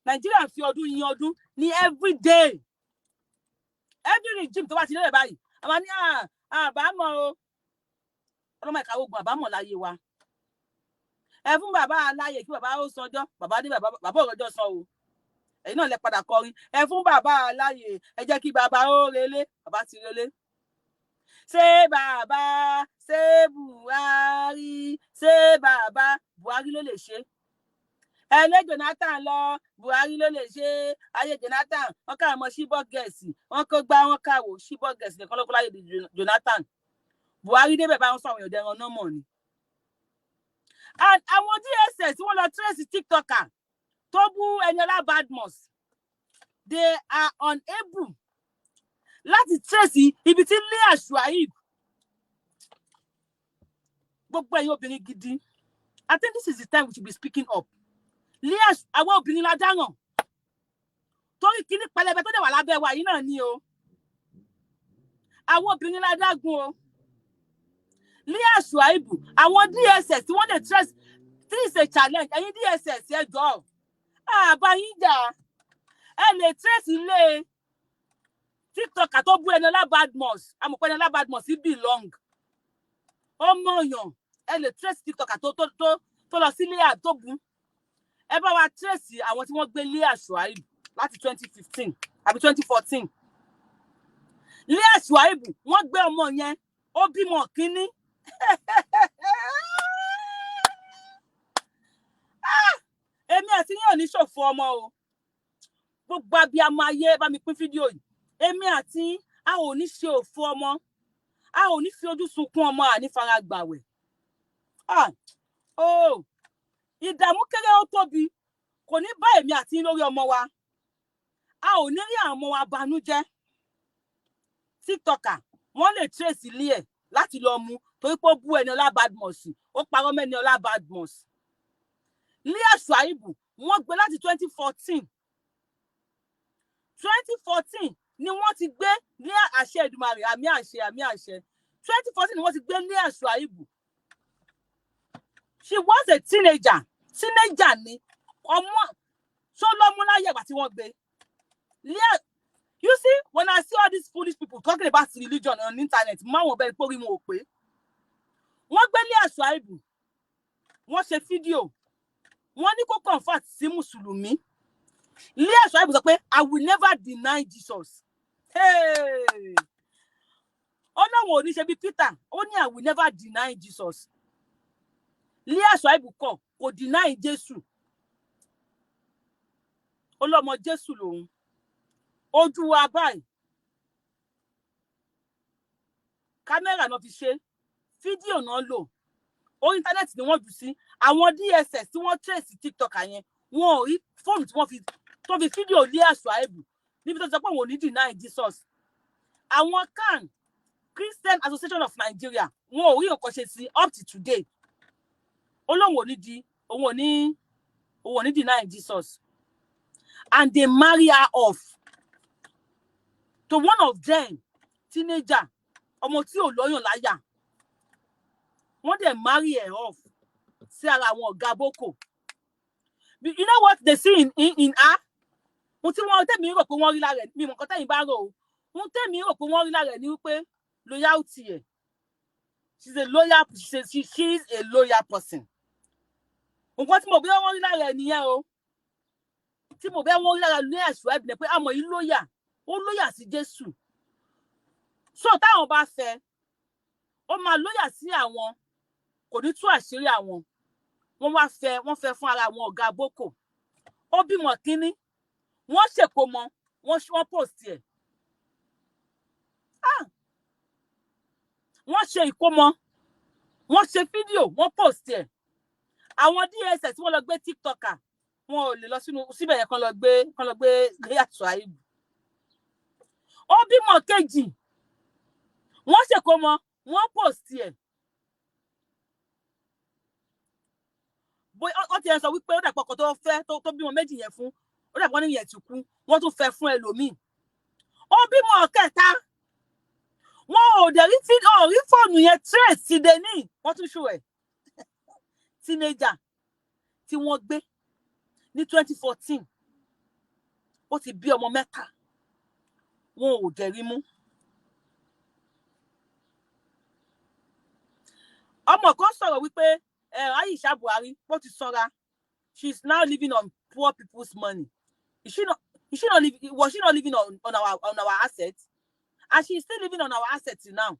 Nàìjíríà ń fi ọdún yin ọdún ní every day, every regime tó bá ti lélẹ̀ báyìí. Àwọn ní àbámọ̀ o, ọlọ́mọ ìkàwé ogun àbámọ̀ láyé wa. Ẹ fún bàbá aláyè kí bàbá ó sanjọ́. Bàbá ní bàbá òrọjọ́ san o. Ẹ̀yin náà lẹ padà kọrin, "Ẹ fún bàbá aláyè, ẹ jẹ́ kí bàbá ó relé." Bàbá ti relé. Ṣé bàbá, ṣé Buhari, ṣé bàbá Buhari ló lè ṣe? Ẹ lé Jonathan lọ, Buhari ló lè ṣe. Ayé Jonathan, wọn ká ọmọ Chibok girls, wọn kó gbá, wọn káwò. Chibok girls nìkan ló kó láyé Jonathan. Buhari débẹ̀, bá wọn sọ àwọn èèyàn dẹran náà mọ̀ ni. And àwọn DSS tí wọ́n lọ trace TikToker tó bú Eniola Badmus, they are unable láti trace ibi tí Leah Shuaib. Gbogbo ẹ̀yin obìnrin gidi, I think this is the time we should be speaking up. Leah, àwọn obìnrin la dáràn. Torí kíní pẹlẹbẹ tó dẹ̀ wà lábẹ́ wa yìí náà ni o. Àwọn obìnrin ládágún o. Leah Shuaibu, àwọn DSS tí wọ́n lè trace, this is a challenge. Ẹ̀yin DSS, ẹ jọ̀ọ́, àbá yín jà. Ẹ lè trace ilé TikToker tó bú Ẹniọlá Badmus. Àmọ̀pọ̀ Ẹniọlá Badmus belong ó mọ̀ọ́yàn. Ẹ lè trace TikToker tó lọ sí Leah tó bú. Ẹ bá wa trace àwọn tí wọ́n gbé Leah Shuaibu láti 2015 àbí 2014. Leah Shuaibu, wọ́n gbé ọmọ yẹn, ó bímọ kínní. Ah! Èmi àti yín ò ní ṣòfò ọmọ o. Gbogbo abiyamọ ayé, bá mi pín fídíò yìí. Èmi àti yín, a ò ní ṣe òfò ọmọ, a ò ní fi ojú sunkún ọmọ, àní fara gbàwẹ̀. Ah, oh, ìdààmú kéré ó tóbi kò ní bá èmi àti yín lórí ọmọ wa. A ò ní rí àwọn ọmọ wa banújẹ́. TikToker, wọ́n lè trace ilé ẹ̀ láti lọ mú torí pé ó bú Ẹniọlá Badmus, ó parọ́ mẹ́niọlá Badmus. Leah Shuaibu, wọ́n gbé láti 2014. 2014 ni wọ́n ti gbé ní àṣẹ Èdùmàrè, àmì àṣẹ, àmì àṣẹ. 2014 ni wọ́n ti gbé Leah Shuaibu. She was a teenager. Teenager ni ọmọ tó lọ́mú láyé ìgbà tí wọ́n gbé Leah. You see, when I see all these foolish people talking about religion on internet, máwọn ọbẹ̀ ìpórí wọn ò pé. Wọ́n gbé Leah Shuaibu, wọ́n ṣe fídíò, wọ́n ní kó convert sí mùsùlùmí. Leah Shuaibu sọ pé, "I will never deny Jesus." Hey! Ó náà ò ní ṣe bí Peter. Ó ní, "I will never deny Jesus." Leah Shuaibu kọ̀, kò deny Jésù. Ó lọ́mọ Jésù lòun. Ojú wa báyìí, kámẹ́rà náà fi ṣe fídíò náà lò, orí íńtánẹ́ẹ̀tì ni wọ́n jù sí. Àwọn DSS tí wọ́n trace TikTok yẹn, wọn ò rí fóònù tí wọ́n fi tó fi fídíò Leah Shuaibu níbi tó ti sọ pé òun ò ní deny Jesus. Àwọn CAN, Christian Association of Nigeria, wọn ò rí nǹkan ṣe sí up to today. Ó lóun ò ní di òun ò ní deny Jesus, and they marry her off to one of them, teenager, ọmọ tí ò lọ́yàn láyà. Wọ́n dẹ̀ marry her off sí ara àwọn ọ̀gá boko. You know what they see in her? Ohun tí wọ́n tẹ̀mí rò pé wọ́n rí lára ẹ̀, mi mọ̀ nǹkan tẹ̀yìn bá rò ó, ohun tẹ̀mí rò pé wọ́n rí lára ẹ̀ ni wípé loyalty ẹ̀. She's a loyal person. Nǹkan tí mo bí wọ́n rí lára ẹ̀ nìyẹn o. Tí mo bí wọ́n rí lára Leah Shuaibu ni pé àmọ́ yìí loyal, ó loyal sí Jésù. So táwọn bá fẹ́, ó máa loyal sí àwọn, kò ní tú àṣírí àwọn. Wọ́n wá fẹ́, wọ́n fẹ́ fún ara àwọn ọ̀gá boko. Ó bímọ kínní, wọ́n ṣèkómọ, wọ́n post ẹ̀. Ah! Wọ́n ṣe ìkómọ, wọ́n ṣe fídíò, wọ́n post ẹ̀. Àwọn DSS tí wọ́n lọ gbé TikToker, wọn ò lè lọ sínú síbẹ̀ yẹn kán lọ gbé Leah Shuaibu. Ó bímọ kejì, wọ́n ṣèkómọ, wọ́n post ẹ̀. Bóyá ó ti ẹ sọ wípé ó dàpọ̀ ọkọ tó fẹ́ tó bímọ méjì yẹn fún, ó dàpọ̀ ní yẹn ti kú, wọ́n tún fẹ́ fún ẹlòmíì. Ó bímọ kẹta, wọn ò dẹ̀ rí tí ò rí fóònù yẹn trace ti dé ní wọ́n tún ṣù ẹ̀. Teenager tí wọ́n gbé ní 2014, ó ti bí ọmọ mẹ́ta, wọn ò dẹ̀ rí mú. Ọmọ kan sọ̀rọ̀ wípé Aisha Buhari, ó ti sanra. She is now living on poor people's money. Is she not living? Was she not living on our assets? And she is still living on our assets now.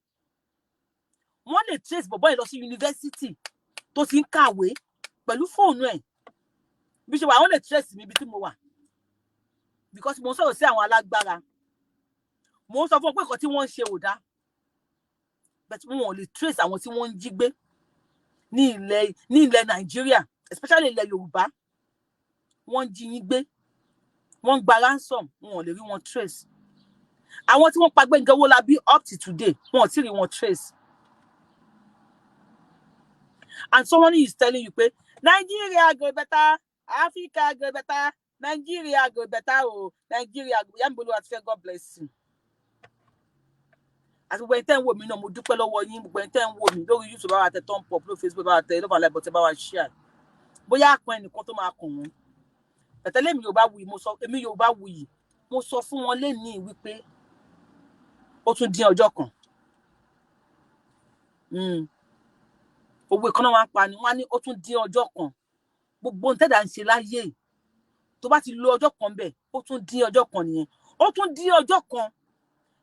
Wọ́n lè trace bọ̀bọ́ yìí lọ sí yunifásitì tó ti ń kàwé pẹ̀lú fóònù ẹ̀. Bí ṣe wà, wọ́n lè trace mi ibi tí mo wà, because mo ń sọ̀rọ̀ sí àwọn alágbára, mo ń sọ fún wọn pé nǹkan tí wọ́n ń ṣe ò dáa, but wọn ò lè trace àwọn tí wọ́n ń jí gbé ní ilẹ̀ Nàìjíríà, especially ilẹ̀ Yorùbá. Wọ́n ń jí yín gbé, wọ́n ń gba ransom, wọn ò lè rí wọn trace. Àwọn tí wọ́n pa Gbẹ́ngà Owólabí, up to today, wọn ò tí ì rí wọn trace. And someone is telling you pé Nigeria go better, Africa go better. Nàìjíríà go better o. Nàìjíríà go. Ìyá mi bolúwa ti fẹ́, God bless you. Àti gbogbo ẹni tẹ́ ń wò mí náà, mo dúpẹ́ lọ́wọ́ yín. Gbogbo ẹni tẹ́ ń wò mí lórí YouTube, bá wa tẹ thumb up, lórí Facebook, bá wa tẹ love and like button, bá wa share. Bóyá àpọn ẹnìkan tó máa kàn wọ́n tẹ̀tẹ̀lé mi. Yorùbá Wuyì, mo sọ, èmi Yorùbá Wuyì, mo sọ fún wọn lénìí wípé ó tún dín ọjọ́ kan. Òwe kan náà wọ́n á pa ni, wọ́n á ní ó tún dín ọjọ́ kan. Gbogbo ohun tẹ́dà ń ṣe láyé yìí, tó bá ti lo ọjọ́ kan bẹ̀, ó tún dín ọjọ́ kan nìyẹn. Ó tún dín ọjọ́ kan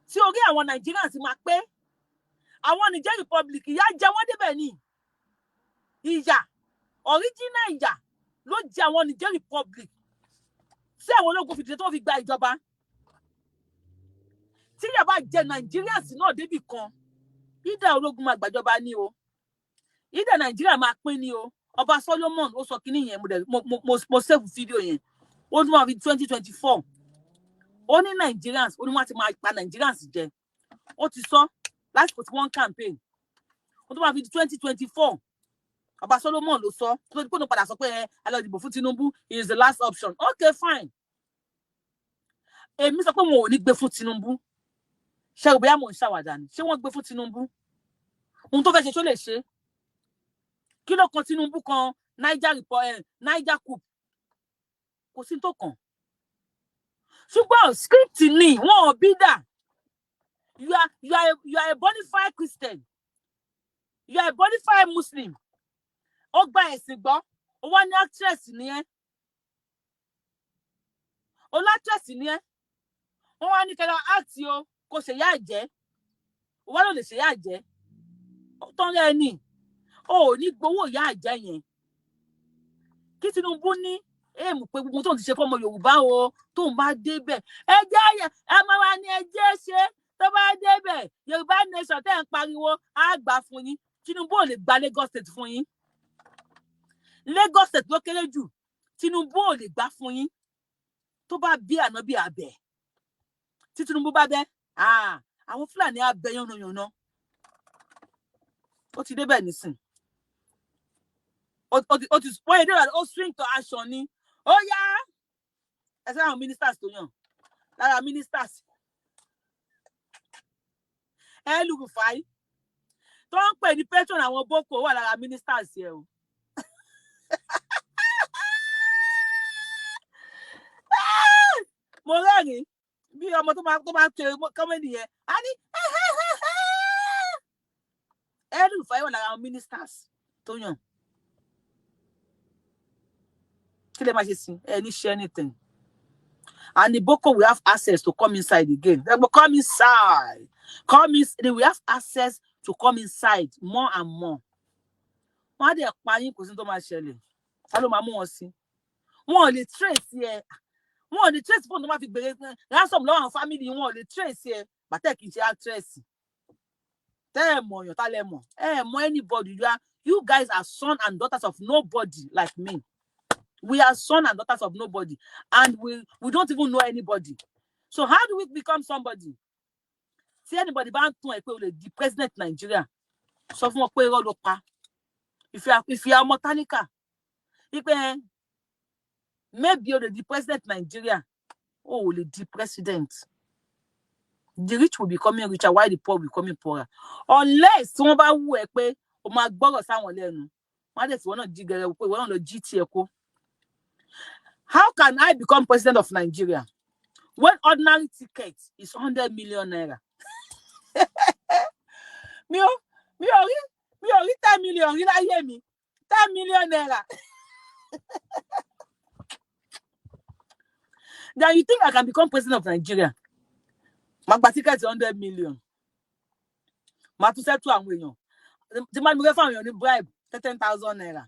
tí orí àwọn Nigerians máa pé. Àwọn Niger Republic, ìyà jẹ wọ́n débẹ̀ ni. Ìyà, original ìyà ló jẹ àwọn Niger Republic tí àwọn ológun fi dìde tó fi gba ìjọba. Tí ìyà bá jẹ Nigerians náà débì kan, ìdá ológun máa gbàjọba ní o, ìdá Nàìjíríà máa pín ní o. Ọba Solomon ó sọ kínní yẹn. Mo dẹ̀ mo save fídíò yẹn. Ó ní wọn fi 2024, ó ní Nigerians, ó ní wọn ti máa pa Nigerians jẹ. Ó ti sọ lásìkò tí wọ́n ń campaign. Ó tó máa fi 2024, Ọba Solomon ló sọ tó tó kó padà sọ pé ẹ lọ dìbò fún Tinubu, is the last option. Okay, fine. Èmi sọ pé wọn ò ní gbé fún Tinubu. Ṣe rò bóyá mò ń ṣàwàdà ni? Ṣé wọ́n gbé fún Tinubu, ohun tó fẹ́ ṣe, ṣó lè ṣe? Kí ló kan Tinubu kan Niger report, Niger coup? Kò sí tó kàn. Ṣùgbọ́n script ni wọn ò bí dà. You are a bona fide Christian, you are a bona fide Muslim, ó gba ẹ̀sìn gbọ́, ó wá ní actress ni ẹ́, ó l'actress ni ẹ́. Wọ́n wá ní kẹlẹ́ act o, kò ṣèyá àjẹ́, ó wá ló lè ṣèyá àjẹ́ tán rẹ ni. O ò ní gbowó ìyá àjẹ́ yẹn. Kí Tinubu ní èèmù pé gbogbo tóun ti ṣe fọmọ Yorùbá o, tóun bá débẹ̀, ẹ jẹ́ ẹ máa wá ní ẹ jẹ́ ṣe. Tó bá débẹ̀, Yorùbá nation tẹ́ ń pariwo á gbà fún yín. Tinubu ò lè gba Lagos State fún yín. Lagos State ló kéré jù, Tinubu ò lè gbà fún yín. Tó bá bí ànábì abẹ, tí Tinubu bá bẹ, àwọn Fúlàní á bẹ yánnayànna. Ó ti débẹ̀ nísìn, ó ti wọ́n yẹ débẹ̀, ó swing to action ni. Ó yá, ẹ sẹ́ àwọn ministers tó yàn. Lára ministers, El-Rufai tó ń pè ní patron àwọn Boko wà lára ministers yẹ o. Mo rẹ́rìn bí ọmọ tó máa ṣe comedy yẹn á ní El-Rufai wà lára àwọn ministers tó yàn. Kí lè máa ṣe sí ẹ ní ṣe anything. And the Boko will have access to come inside again. They will come inside, come in, they will have access to come inside more and more. Wọ́n á dẹ̀ pa yín, kò sí tó máa ṣẹlẹ̀. Ta ló máa mú wọn sí? Wọn ò lè trace ẹ. Wọn ò lè trace fóònù tó máa fi gbèrè ransom lọ́wọ́ àwọn family. Wọn ò lè trace ẹ. Bàtẹ́ kì í ṣe actress tẹ́ ẹ mọ̀ ọ̀yàn, tá lẹ mọ̀ ẹ mọ̀ anybody. You guys are son and daughters of nobody like me. We are son and daughters of nobody, and we don't even know anybody. So how do we become somebody? Tí anybody bá ń tún ẹ pé o lè di president Nigeria, sọ fún wọn pé irọ́ ló pa. Ìfìyà ọmọ tálíkà wípé maybe o lè di president Nigeria, o ò lè di president. The rich will be becoming richer while the poor will be becoming poorer, unless tí wọ́n bá wù ẹ́ pé o máa gbọ́rọ̀ sáwọn lẹ́nu. Wọ́n á dẹ̀ tí wọ́n náà jí gẹrẹ pé ìwọ náà lọ jí tiẹ̀ kó. How can I become president of Nigeria when ordinary ticket is 100 million naira? Mi ò rí 10 million rí láyé mi, ₦10 million. Then you think I can become president of Nigeria? Màá gba ticket 100 million, màá tún settle àwọn èèyàn tí máa ní mo fẹ́ fún àwọn èèyàn ní bribe ₦10,000,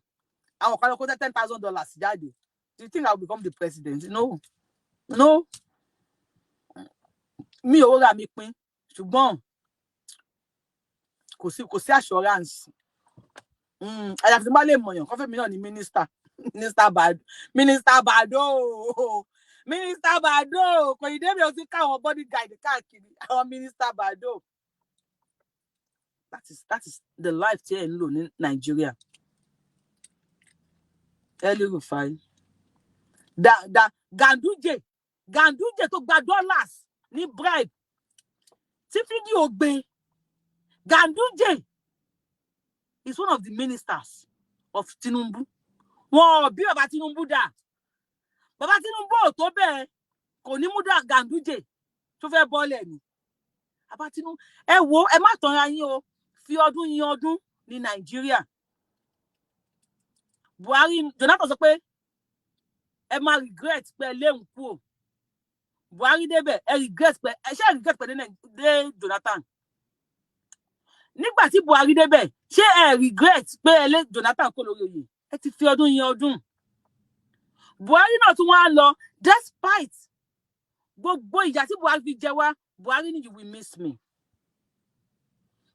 àwọn kan lọ kó $10,000 jáde. Do you think I will become the president? No, no. Mi ò rà mí pín, ṣùgbọ́n kò sí assurance. Àyàfi tí n bá lè mọ̀yàn kọ́fẹ́ mi náà ní minister, Minister Bado, Minister Bado, Minister Bado kò ní débi. O ti káwọn bodyguard káàkiri, àwọn Minister Bado. That is the life tí ẹ ń lò ní Nàìjíríà. El-Rufai, Da da Ganduje, Ganduje tó gba dollars ní bribe tí fídíò gbé. Ganduje is one of the ministers of Tinubu. Wọn ò bí bàbá Tinubu dà. Bàbá Tinubu ò tó bẹ́ẹ̀, kò ní mú dà. Ganduje tó fẹ́ bọ́lẹ̀ ni bàbá Tinubu. Ẹ wo, ẹ má tanra yín o. Fi ọdún yín ọdún ní Nàìjíríà. Buhari, Jonathan sọ pé ẹ máa regret pé ẹ léwu kú o. Buhari débẹ̀, ẹ regret pé ẹ ṣe regret pé dé Jonathan. Nígbà tí Buhari débẹ̀, ṣé ẹ regret pé ẹ lé Jonathan kó lórí oyè? Ẹ ti fi ọdún yín ọdún. Buhari náà tún wá lọ. Despite gbogbo ìyà tí Buhari fi jẹ wá, Buhari ní, "You will miss me."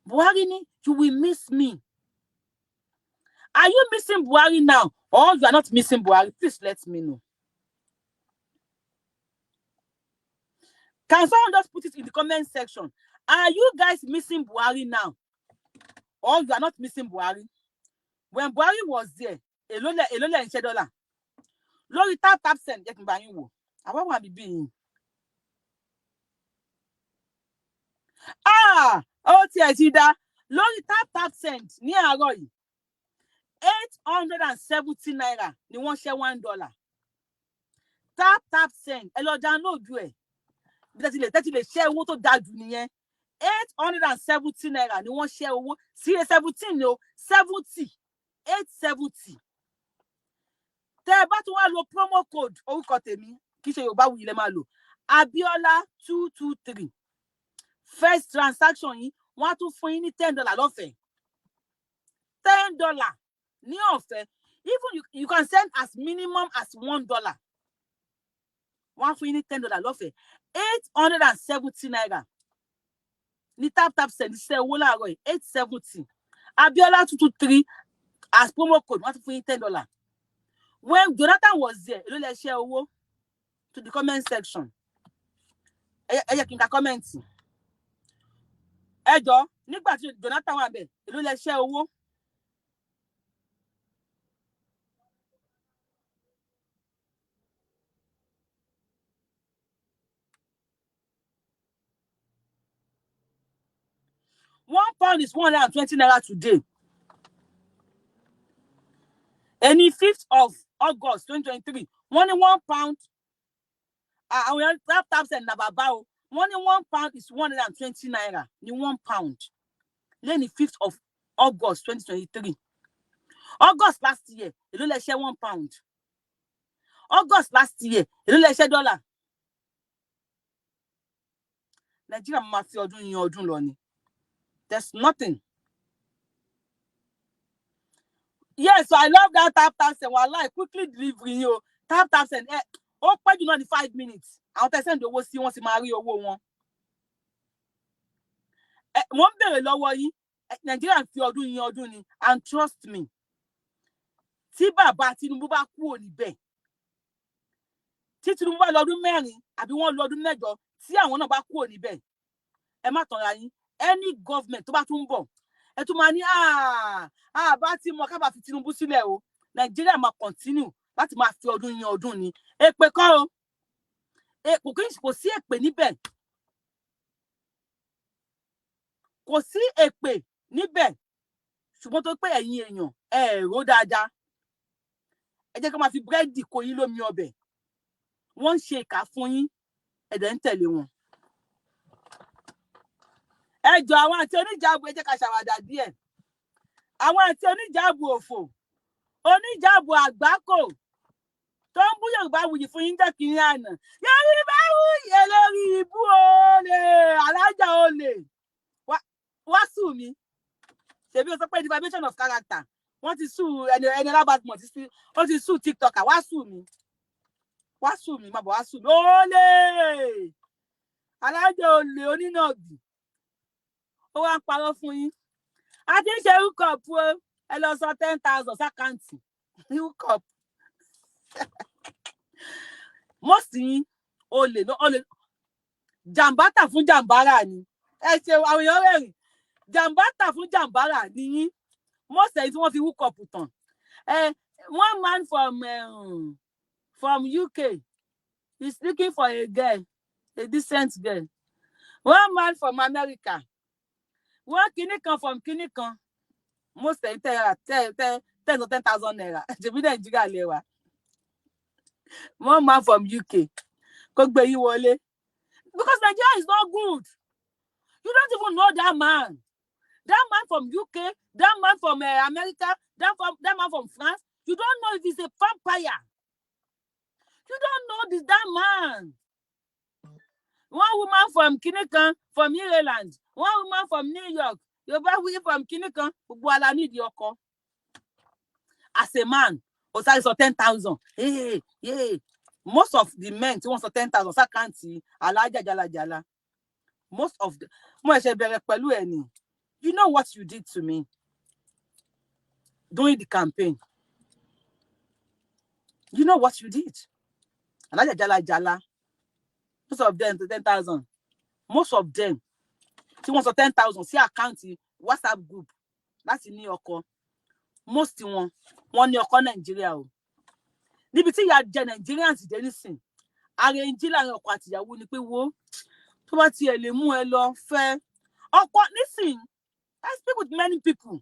Buhari ní, "You will miss me." Are you missing Buhari now or you are not missing Buhari? Please let me know. Can someone just put it in the comment section? Are you guys missing Buhari now or you are not missing Buhari? When Buhari was there, èló lẹ ń ṣe dọ́là lórí Tap Tap Send? Jẹ́ kí n bá yín wò. Àwa wà bíbí yìí. Ah, ó tiẹ̀ ti dá. Lórí Tap Tap Send ní àárọ̀ yìí, ₦870 ni wọ́n ṣẹ́ $1. Tap Tap Send, ẹ lọ download ẹ̀. Bí tẹ́tí lè ṣẹ́ owó tó dáa jù nìyẹn. ₦870 ni wọ́n ṣẹ́ owó sí. 17 ni o, 70, 870. Tẹ́ ẹ bá tún wá lo promo code orúkọ tèmi, kì í ṣe Yorùbá Wuyì lẹ máa lò, Abiola 223, first transaction yìí, wọ́n á tún fún yín ní $10 lọ́fẹ̀ẹ́. $10 ní ọ̀fẹ́. Even you can send as minimum as $1, wọ́n á fún yín ní $10 lọ́fẹ̀ẹ́. ₦870 ní Tap Tap Send ṣiṣẹ́ owó láàárọ̀ yìí, 870. Abiola 223 as promo code, wọ́n á tún fún yín $10. When Jonathan was there, èló lẹ ṣe owó? To the comment section. Ẹ jẹ́ kí n ka comment. Ẹ jọ, nígbà tí Jonathan wà bẹ̀, èló lẹ ṣe owó? £1 is ₦120 today. Ẹni 5th of August 2023, wọ́n ní £1. Àwọn èèyàn, Tap Tap Send na bàbá o. Wọ́n ní £1 is ₦120 ní £1 lẹ́ni 5th of August 2023. August last year, èló lẹ ṣẹ́ £1? August last year, èló lẹ ṣẹ́ dọ́là? Nàìjíríà máa fi ọdún yan ọdún lọ ni. There's nothing. Yes, so I love that Tap Tap Send. Wàhálà, quickly delivery yín o. Tap Tap Send, ẹ ó pẹ́ jù náà ní 5 minutes, àwọn tẹ́ send owó sí, wọ́n sì máa rí owó wọn. Ẹ mo ń béèrè lọ́wọ́ yín. Nàìjíríà ń fi ọdún yín ọdún ni. And trust me, tí bàbá Tinubu bá kúrò níbẹ̀, tí Tinubu bá lọ ọdún 4 àbí wọ́n lọ ọdún 8, tí àwọn náà bá kúrò níbẹ̀, ẹ má tanra yín, any government tó bá tún ń bọ̀, ẹ tún máa ní àbá tí mo kábàá fi Tinubu sílẹ̀ o. Nàìjíríà máa continue láti máa fi ọdún yín ọdún ni. Èpè kọ́ o, kò kí kò sí èpè níbẹ̀, kò sí èpè níbẹ̀. Ṣùgbọ́n tó pé ẹ̀yin èèyàn ẹ rò dáadáa, ẹ jẹ́ ká máa fi búrẹ́dì kó yín lómi ọbẹ̀. Wọ́n ń ṣe ìkà fún yín, ẹ dẹ̀ ń tẹ̀lé wọn. Ẹ jọ, àwọn àti oníjàbù, ẹ jẹ́ ká ṣàwàdà díẹ̀. Àwọn àti oníjàbù òfò, oníjàbù àgbákò tó ń bú Yorùbá Wuyì fún yín jẹ́ kínní àná. Yorùbá Wuyì lórí ibú, olè alájà, olè wá sue mi. Ṣèbí o sọ pé defamation of character, wọ́n ti sue ẹni ẹni alábàtúmọ̀ ti sí, wọ́n ti sue TikToker. Wá sue mi, wá sue mi, má bọ̀ wá sue mi. Olè alájà, olè onínàbì, ó wá ń parọ́ fún yín. A ti ń ṣe hookup o. Ẹ lọ sọ 10,000 sí account hookup. Most yín, olè olè, jàǹbá tà fún jàǹbára ni. Ẹ ṣe àwọn èèyàn rẹ̀rìn. Jàǹbá tà fún jàǹbára ni yín. Most ẹ̀yin tí wọ́n fi hookup tàn. Ẹ one man from from UK is looking for a girl, a decent girl. One man from America, one kinní kan from kinní kan. Most ẹ̀ ń tẹ́ tẹ́ tẹ́ ₦10,000, ṣèbí Nàìjíríà lè wà. One man from UK kó gbé yín wọlé, because Nigeria is not good. You don't even know that man, that man from UK, that man from America, that man from France. You don't know if he's a vampire. You don't know this that man. One woman from kinikan from Ireland, one woman from New York, Yorùbá wí from kinikan. Gbogbo ala nídìí ọkọ. As a man, o sáré sọ 10,000. Hey, hey. Most of the men tí wọ́n sọ 10,000 sí account alájà jalajala, most of the, mo ẹ̀ṣẹ̀ bẹ̀rẹ̀ pẹ̀lú ẹ̀ ni. You know what you did to me during the campaign. You know what you did. Alájà jalajala, most of them, 10,000, most of them tí wọ́n sọ 10,000 sí account WhatsApp group láti ní ọkọ, most wọn, wọ́n ní ọkọ Nàìjíríà o. Níbi tí ìyà jẹ Nigerians dé nísìn, arrange láàrin ọkọ àtìyàwó ni pé, wo, tó bá tiẹ̀ lè mú ẹ lọ fẹ́ ọkọ nísìn. I speak with many people.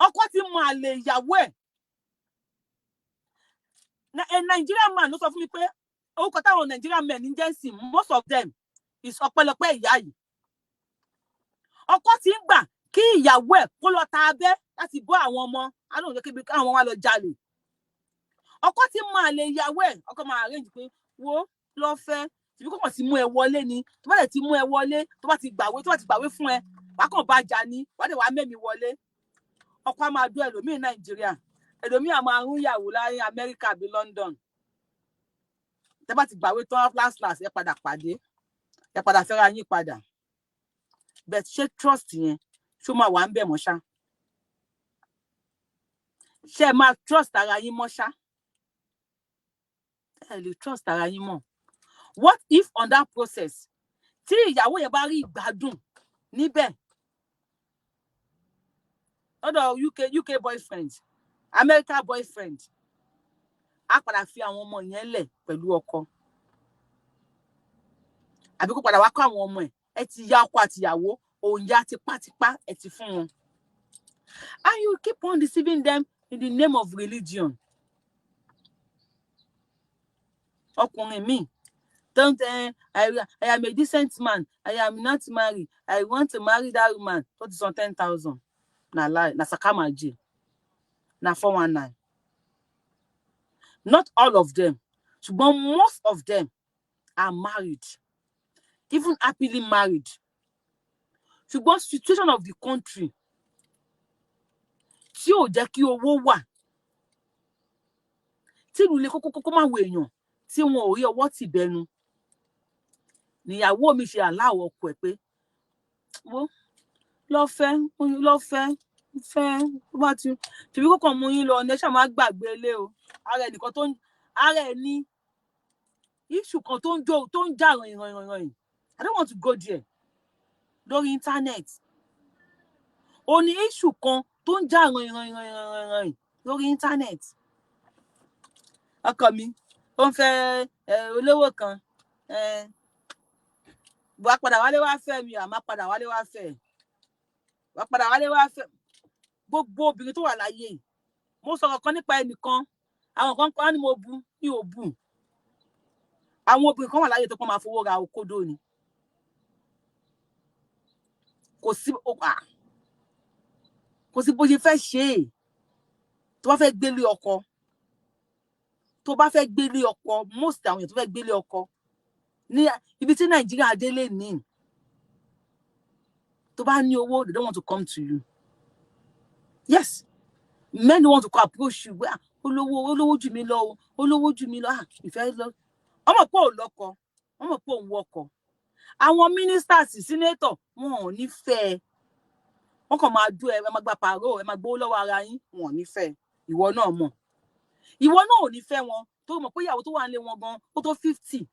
Ọkọ ti mọ àlè ìyàwó ẹ̀. A Nigerian man ló sọ fún mi pé orúkọ táwọn Nigerian men ń jẹ́ sí, most of them, is ọpẹ́lọpẹ́ ìyá yìí. Ọkọ ti ń gbà kí ìyàwó ẹ̀ kó lọ ta abẹ́ láti bọ́ àwọn ọmọ alóhùn kébi káwọn wá lọ jalè. Ọkọ ti mọ àlè ìyàwó ẹ̀. Ọkọ máa arrange pé, wo, lọ fẹ́ tìbí kò kàn ti mú ẹ wọlé ni. Tó bá dẹ̀ ti mú ẹ wọlé, tó bá ti gbàwé fún ẹ, wàá kàn bá jà ní, wàá dẹ̀ wàá mẹ́mi wọlé. Ọkọ á máa dún ẹlòmíì Nàìjíríà, ẹlòmíì á máa rún ìyàwó láyé Amẹ́ríkà àbí London. Tẹ́ bá ti gbàwé tán, last last, ẹ padà pàdé, ẹ padà fẹ́ra yín padà. But ṣé trust yẹn, ṣó máa wà ń bẹ̀ mọ́ ṣá? Ṣé ẹ máa trust ara yín mọ́ ṣá? Ẹ lè trust ara yín mọ́. What if on that process, tí ìyàwó yẹn bá rí ìgbádùn níbẹ̀ lọ́dọ̀ UK boyfriend, America boyfriend, á padà fi àwọn ọmọ yẹn lẹ̀ pẹ̀lú ọkọ, àbí kó padà wá kó àwọn ọmọ ẹ̀? Ẹ ti ya ọkọ àtìyàwó òǹyà tipátipá, ẹ ti fún wọn, and you keep on deceiving them in the name of religion. Ọkùnrin mi don't I am a decent man, I am not married, I want to marry that woman tó ti san 10,000. Na lie, na sakamaji, na 419. Not all of them, ṣùgbọ́n most of them are married, even happily married. Ṣùgbọ́n situation of the country tí ò jẹ́ kí owó wà, tí ìlú le kókó kókó máa wo èèyàn tí wọn ò rí ọwọ́ tì bẹnu, níyàwó mi ṣe aláwọ̀ ọkọ ẹ̀ pé, wo, lọ́fẹ́ lọ́fẹ́ fẹ́, tó bá ti tìbí kókò mú yín lọ ní, ẹ ṣáà má gbàgbé ilé o. Ara ẹnìkan tó ń ara ẹ ní issue kan tó ń jó, tó ń jà ràn ràn ràn ràn. I don't want to go there lórí internet. Ó ní issue kan tó ń jà ràn ràn ràn ràn ràn lórí internet. Ọkọ mi, ó ń fẹ́ olówó kan, wàá padà wálé wá fẹ́ mi, àmọ́ padà wálé wá fẹ́, wàá padà wálé wá fẹ́. Gbogbo obìnrin tó wà láyé yìí, mo sọ̀rọ̀ kan nípa ẹnìkan, àwọn kan kan ní mo bu, mi ò bu. Àwọn obìnrin kan wà láyé tó kàn máa fowó ra okódó ni. Kò sí bó ṣe fẹ́ ṣe é. Tó bá fẹ́ gbélé ọkọ, tó bá fẹ́ gbélé ọkọ, most àwọn èèyàn tó fẹ́ gbélé ọkọ ní ibi tí Nàìjíríà délé ní, tó bá ní owó, they don't want to come to you. Yes, men don't want to come approach you. Ah, olówó, olówó jù mí lọ o, olówó jù mí lọ. Ah, ìfẹ́ lọ, ọmọ pé ò lọ́kọ, ọmọ pé òun wọkọ. Àwọn ministers, senator, wọn ò ní fẹ́ ẹ. Wọn kàn máa dú ẹ, ẹ máa gba pàrọ̀, ẹ máa gbowó lọ́wọ́ ara yín. Wọn ò ní fẹ́ ìwọ náà mọ̀, ìwọ náà ò ní fẹ́ wọn, tó mọ̀ pé ìyàwó tó wà nílé wọn gan ó tó 50.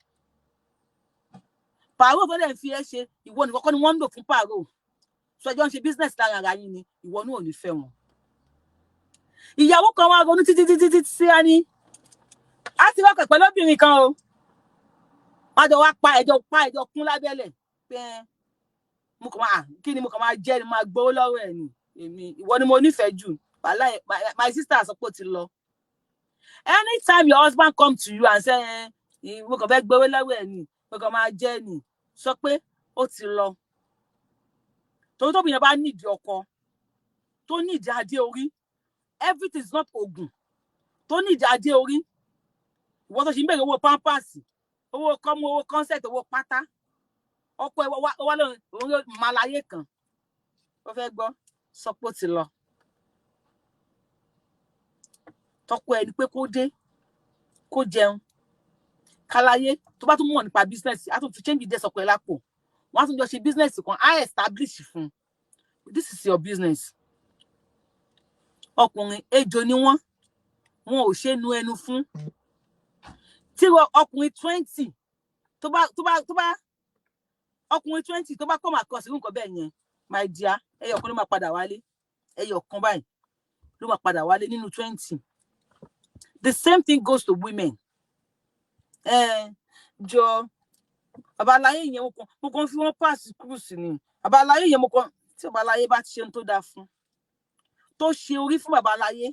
Pàrọ̀ tó dẹ̀ ń fi ẹ́ ṣe, ìwọ nìkan kọ́ ni wọ́n ń lò fún pàrọ̀. Sọ ẹjọ́ ń ṣe business lára ara yín ni. Ìwọ náà ò ní fẹ́ wọn. Ìyàwó kan wá ronú títí títí títí sí á ní Á ti rọ́kọ̀ pẹ̀lú obìnrin kan o. Wọ́n jọ wá pa ẹjọ́, pa ẹjọ́ kún lábẹ́lẹ̀ pé mo kàn máa, kí ni mo kàn máa jẹ́ ni, máa gbowó lọ́wọ́ ẹ̀ ni. Èmi, ìwọ ni mo nífẹ̀ẹ́ jù. Wàhálà, my sister sọ pé ó ti lọ. Anytime your husband come to you and say, "Mo kàn fẹ́ gbowó lọ́wọ́ ẹ̀ ni, mo kàn máa jẹ́ ni," sọ pé ó ti lọ. Torí tóbi yẹn bá nídìí ọkọ, tó nídìí adé orí, everything is not oògùn, tó nídìí adé orí, ìwọ tó ṣì ń bèrè owó Pampers, owó kọ́mú, owó concert, owó pátá, ọkọ ẹ wá lóun òun máa kan, ó fẹ́ gbọ́, sọ pé ó ti lọ. Tọkọ ẹni pé kó dé, kó jẹun káláyé. Tó bá tún mọ̀ nípa business, á tún fi change dé sọkọ ẹ lápò. Wọ́n á tún jọ ṣe business kan, á establish fún un, "This is your business." Ọkùnrin, ejò ni wọ́n, wọn ò ṣe nu ẹnu fún. Tí ọkùnrin 20 tó bá ọkùnrin 20 tó bá come across irú nǹkan bẹ́ẹ̀ yẹn, my dear, ẹyọ kan ló máa padà wálé. Ẹyọ kan báyìí ló máa padà wálé nínú 20. The same thing goes to women. Ẹ jọ, babaláyé yẹn, mo kàn fi wọn pass cruise ni. Babaláyé yẹn, mo kàn tí babaláyé bá ti ṣe ohun tó dáa fún, tó ṣe orí fún babaláyé,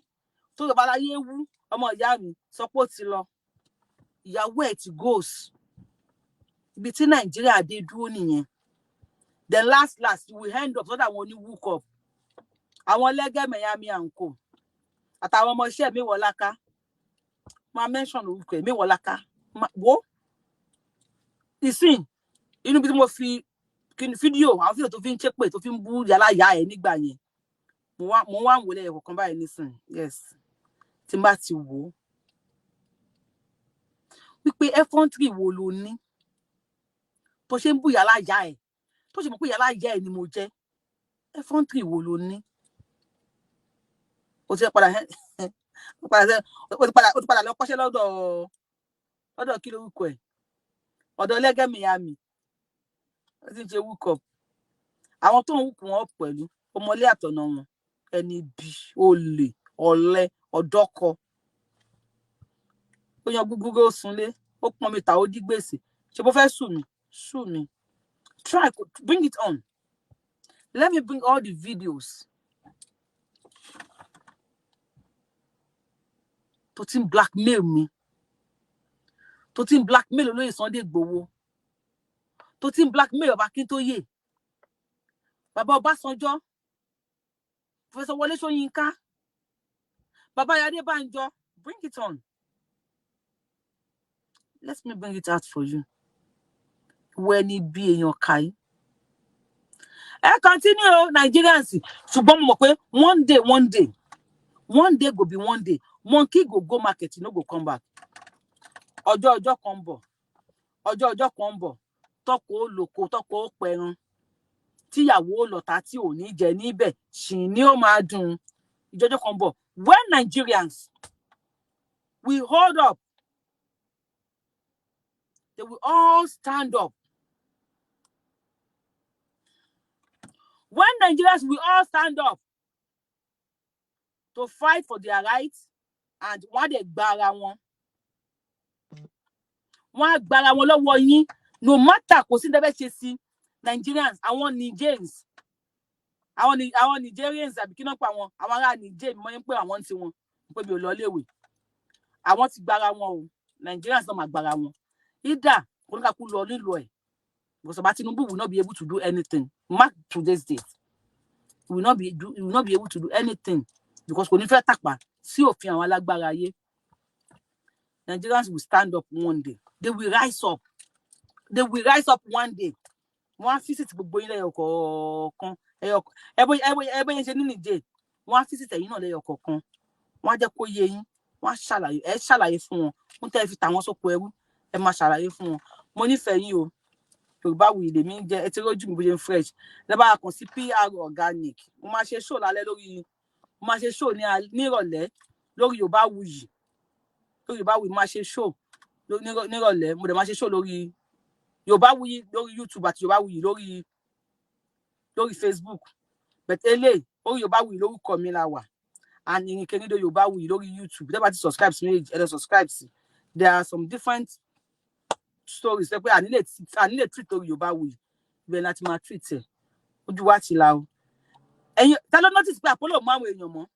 tó babaláyé wú, ọmọ ìyá mi, sọ pé ó ti lọ. Ìyàwó ẹ̀ ti goes. Ibi tí Nàìjíríà dé dúró nìyẹn. Then last last, you will end up sọ́dọ̀ àwọn oní hook up, àwọn lẹ́gẹ́ Miami and co, àtàwọn ọmọ iṣẹ́ Mewolaka. Máa mention orúkọ ẹ̀, Mewolaka. Wo ìsìn inú bí mo fi fídíò, àwọn fídíò tó fi ń ṣépè, tó fi ń bú yàrá ìyá ẹ̀ nígbà yẹn, mo wá ń wò lẹ́yìn kọ̀ọ̀kan báyìí nísìn. Yes, tí n bá ti wò ó wípé effrontery wo ló ní tó ṣe ń bú yàrá ìyá ẹ̀, tó ṣe mọ̀ pé yàrá ìyá ẹ̀ ni mo jẹ́? Effrontery wo ló ní? O ti padà o ti padà lọ kọ́ṣẹ́ lọ́dọ̀ kí lórúkọ ẹ̀, ọ̀dọ̀ lẹ́gẹ́ Miami. Ó ti ń ṣe hook up. Àwọn tó ń hook wọn pẹ̀lú ọmọlé àtọ̀nà wọn, ẹni bí olè, ọ̀lẹ, ọ̀dọ́kọ. Ó yan gúgúrú, ó sunlé, ó pọn mi ta, ó dí gbèsè. Ṣe bó fẹ́ sue mí? Sue mi. Try, bring it on. Let me bring all the videos tó ti ń blackmail mi, tó ti ń blackmail olóyè Sunday Igboho, tó ti ń blackmail ọba Akíntóyè, bàbá Ọbásanjọ́, Professor Wọlé Ṣóyínká, bàbá Adébánjọ. Bring it on. Let me bring it out for you. Ìwọ ẹni bí èèyàn kàí. Ẹ continue o, Nigerians. Ṣùgbọ́n mo mọ̀ pé one day, one day, one day go be one day, monkey go go market, no go come back. Ọjọ́ ọjọ́ kan ń bọ̀, ọjọ́ ọjọ́ kan ń bọ̀, tọkọ ó lòkò, tọkọ ó pẹran, tíyàwó ó lọ̀tá, tí ò ní jẹ níbẹ̀ ṣì ní ó máa dùn. Ìjọjọ́ kan ń bọ̀ when Nigerians will hold up, they will all stand up. When Nigerians will all stand up to fight for their rights, and wọ́n á dẹ̀ gba ara wọn, wọ́n á gba ara wọn lọ́wọ́ yín, no matter kò sí dẹ́bẹ́ ṣe sí Nigerians. Àwọn Nigerians, àwọn Nigerians, àbí kí náà pa àwọn ará Niger, mo ní pé àwọn ti wọn pé mi ò lọ léèwé, àwọn ti gbára wọn o. Nigerians náà máa gbára wọn. Either oníkàkú lọ nílò ẹ̀, because Baba Tinubu will not be able to do anything. Mark today's date, he will not be able to do anything, because kò ní fẹ́ tàpá sí òfin àwọn alágbára ayé. Nigerians will stand up one day. They will rise up. They will rise up one day. Wọ́n á visit gbogbo yín lẹ́yọ kọ̀ọ̀kan. Ẹbọ yẹn ṣe ní Niger, wọ́n á visit ẹ̀yin náà lẹ́yọ kọ̀ọ̀kan. Wọ́n á jẹ́ kó yé yín, wọ́n á ṣàlàyé. Ẹ ṣàlàyé fún wọn ń tẹ́ ẹ fi tà wọ́n sóko ẹrú. Ẹ máa ṣàlàyé fún wọn. Mo nífẹ̀ẹ́ yín o. Yorùbá Wuyì lèmi ń jẹ. Ẹ ti rójú mi bó ṣe ń fresh. Lẹ́bàá kàn sí PR Organic. Mo máa ṣe show lálẹ́ lórí, mo máa ṣe show ní nírọ̀lẹ́ lórí Yorùbá Wuyì. Lórí Yorùbá Wuyì, mo máa ṣe show nírọ̀lẹ́. Mo dẹ̀ máa ṣe show lórí Yorùbá Wuyì lórí YouTube àti Yorùbá Wuyì lórí Facebook. But eléyìí, orí Yorùbá Wuyì lórúkọ mi la wà, and Ìrìnkèrindò Yorùbá Wuyì lórí YouTube. Tẹ́ bá ti subscribe sí méjì, ẹ lọ subscribe sí. There are some different stories pé ànílè treat orí Yorùbá Wuyì, ibẹ̀ láti máa treat ẹ̀. Ojú wa ti la o. Ẹ̀yin ta ló notice pé Apollo mú àwọn èèyàn mọ́?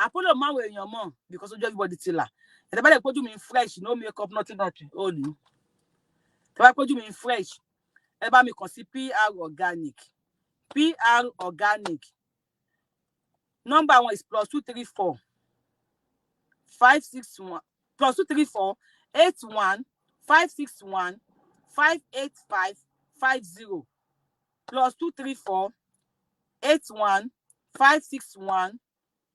Apollo mú àwọn èèyàn mọ́ because ojú everybody ti là. Ẹ̀tẹ́ bá lè pójú mi fresh, no makeup, nothing, nothing, ó ní tẹ́ bá pójú mi fresh, ẹ bá mi kàn sí PR Organic. PR Organic, number wọn is +234 561, +234 81 561 585 50, +234 81 561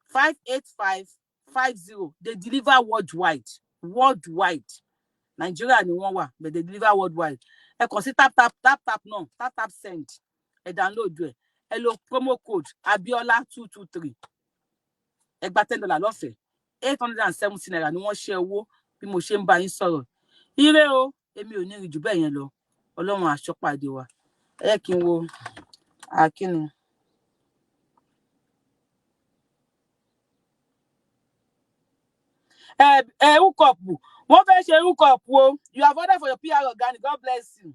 585 50. They deliver worldwide, worldwide. Nigeria ni wọ́n wà, but they deliver worldwide. Ẹ kàn sí tap tap tap tap náà, tap tap send. Ẹ download ẹ, ẹ lo promo code Abiola 223, ẹ gba $10 lọ́fẹ̀ẹ́. ₦870 ni wọ́n ṣe owó bí mo ṣe ń bá yín sọ̀rọ̀. Ire o, èmi ò ní rí jù bẹ́ẹ̀ yẹn lọ. Ọlọ́run àṣọpàdé wa. Ẹ jẹ́ kí n wo àkíní. Ẹ ẹ hookup, wọ́n fẹ́ ṣe hookup o. You have ordered for your PR Organic. God bless you,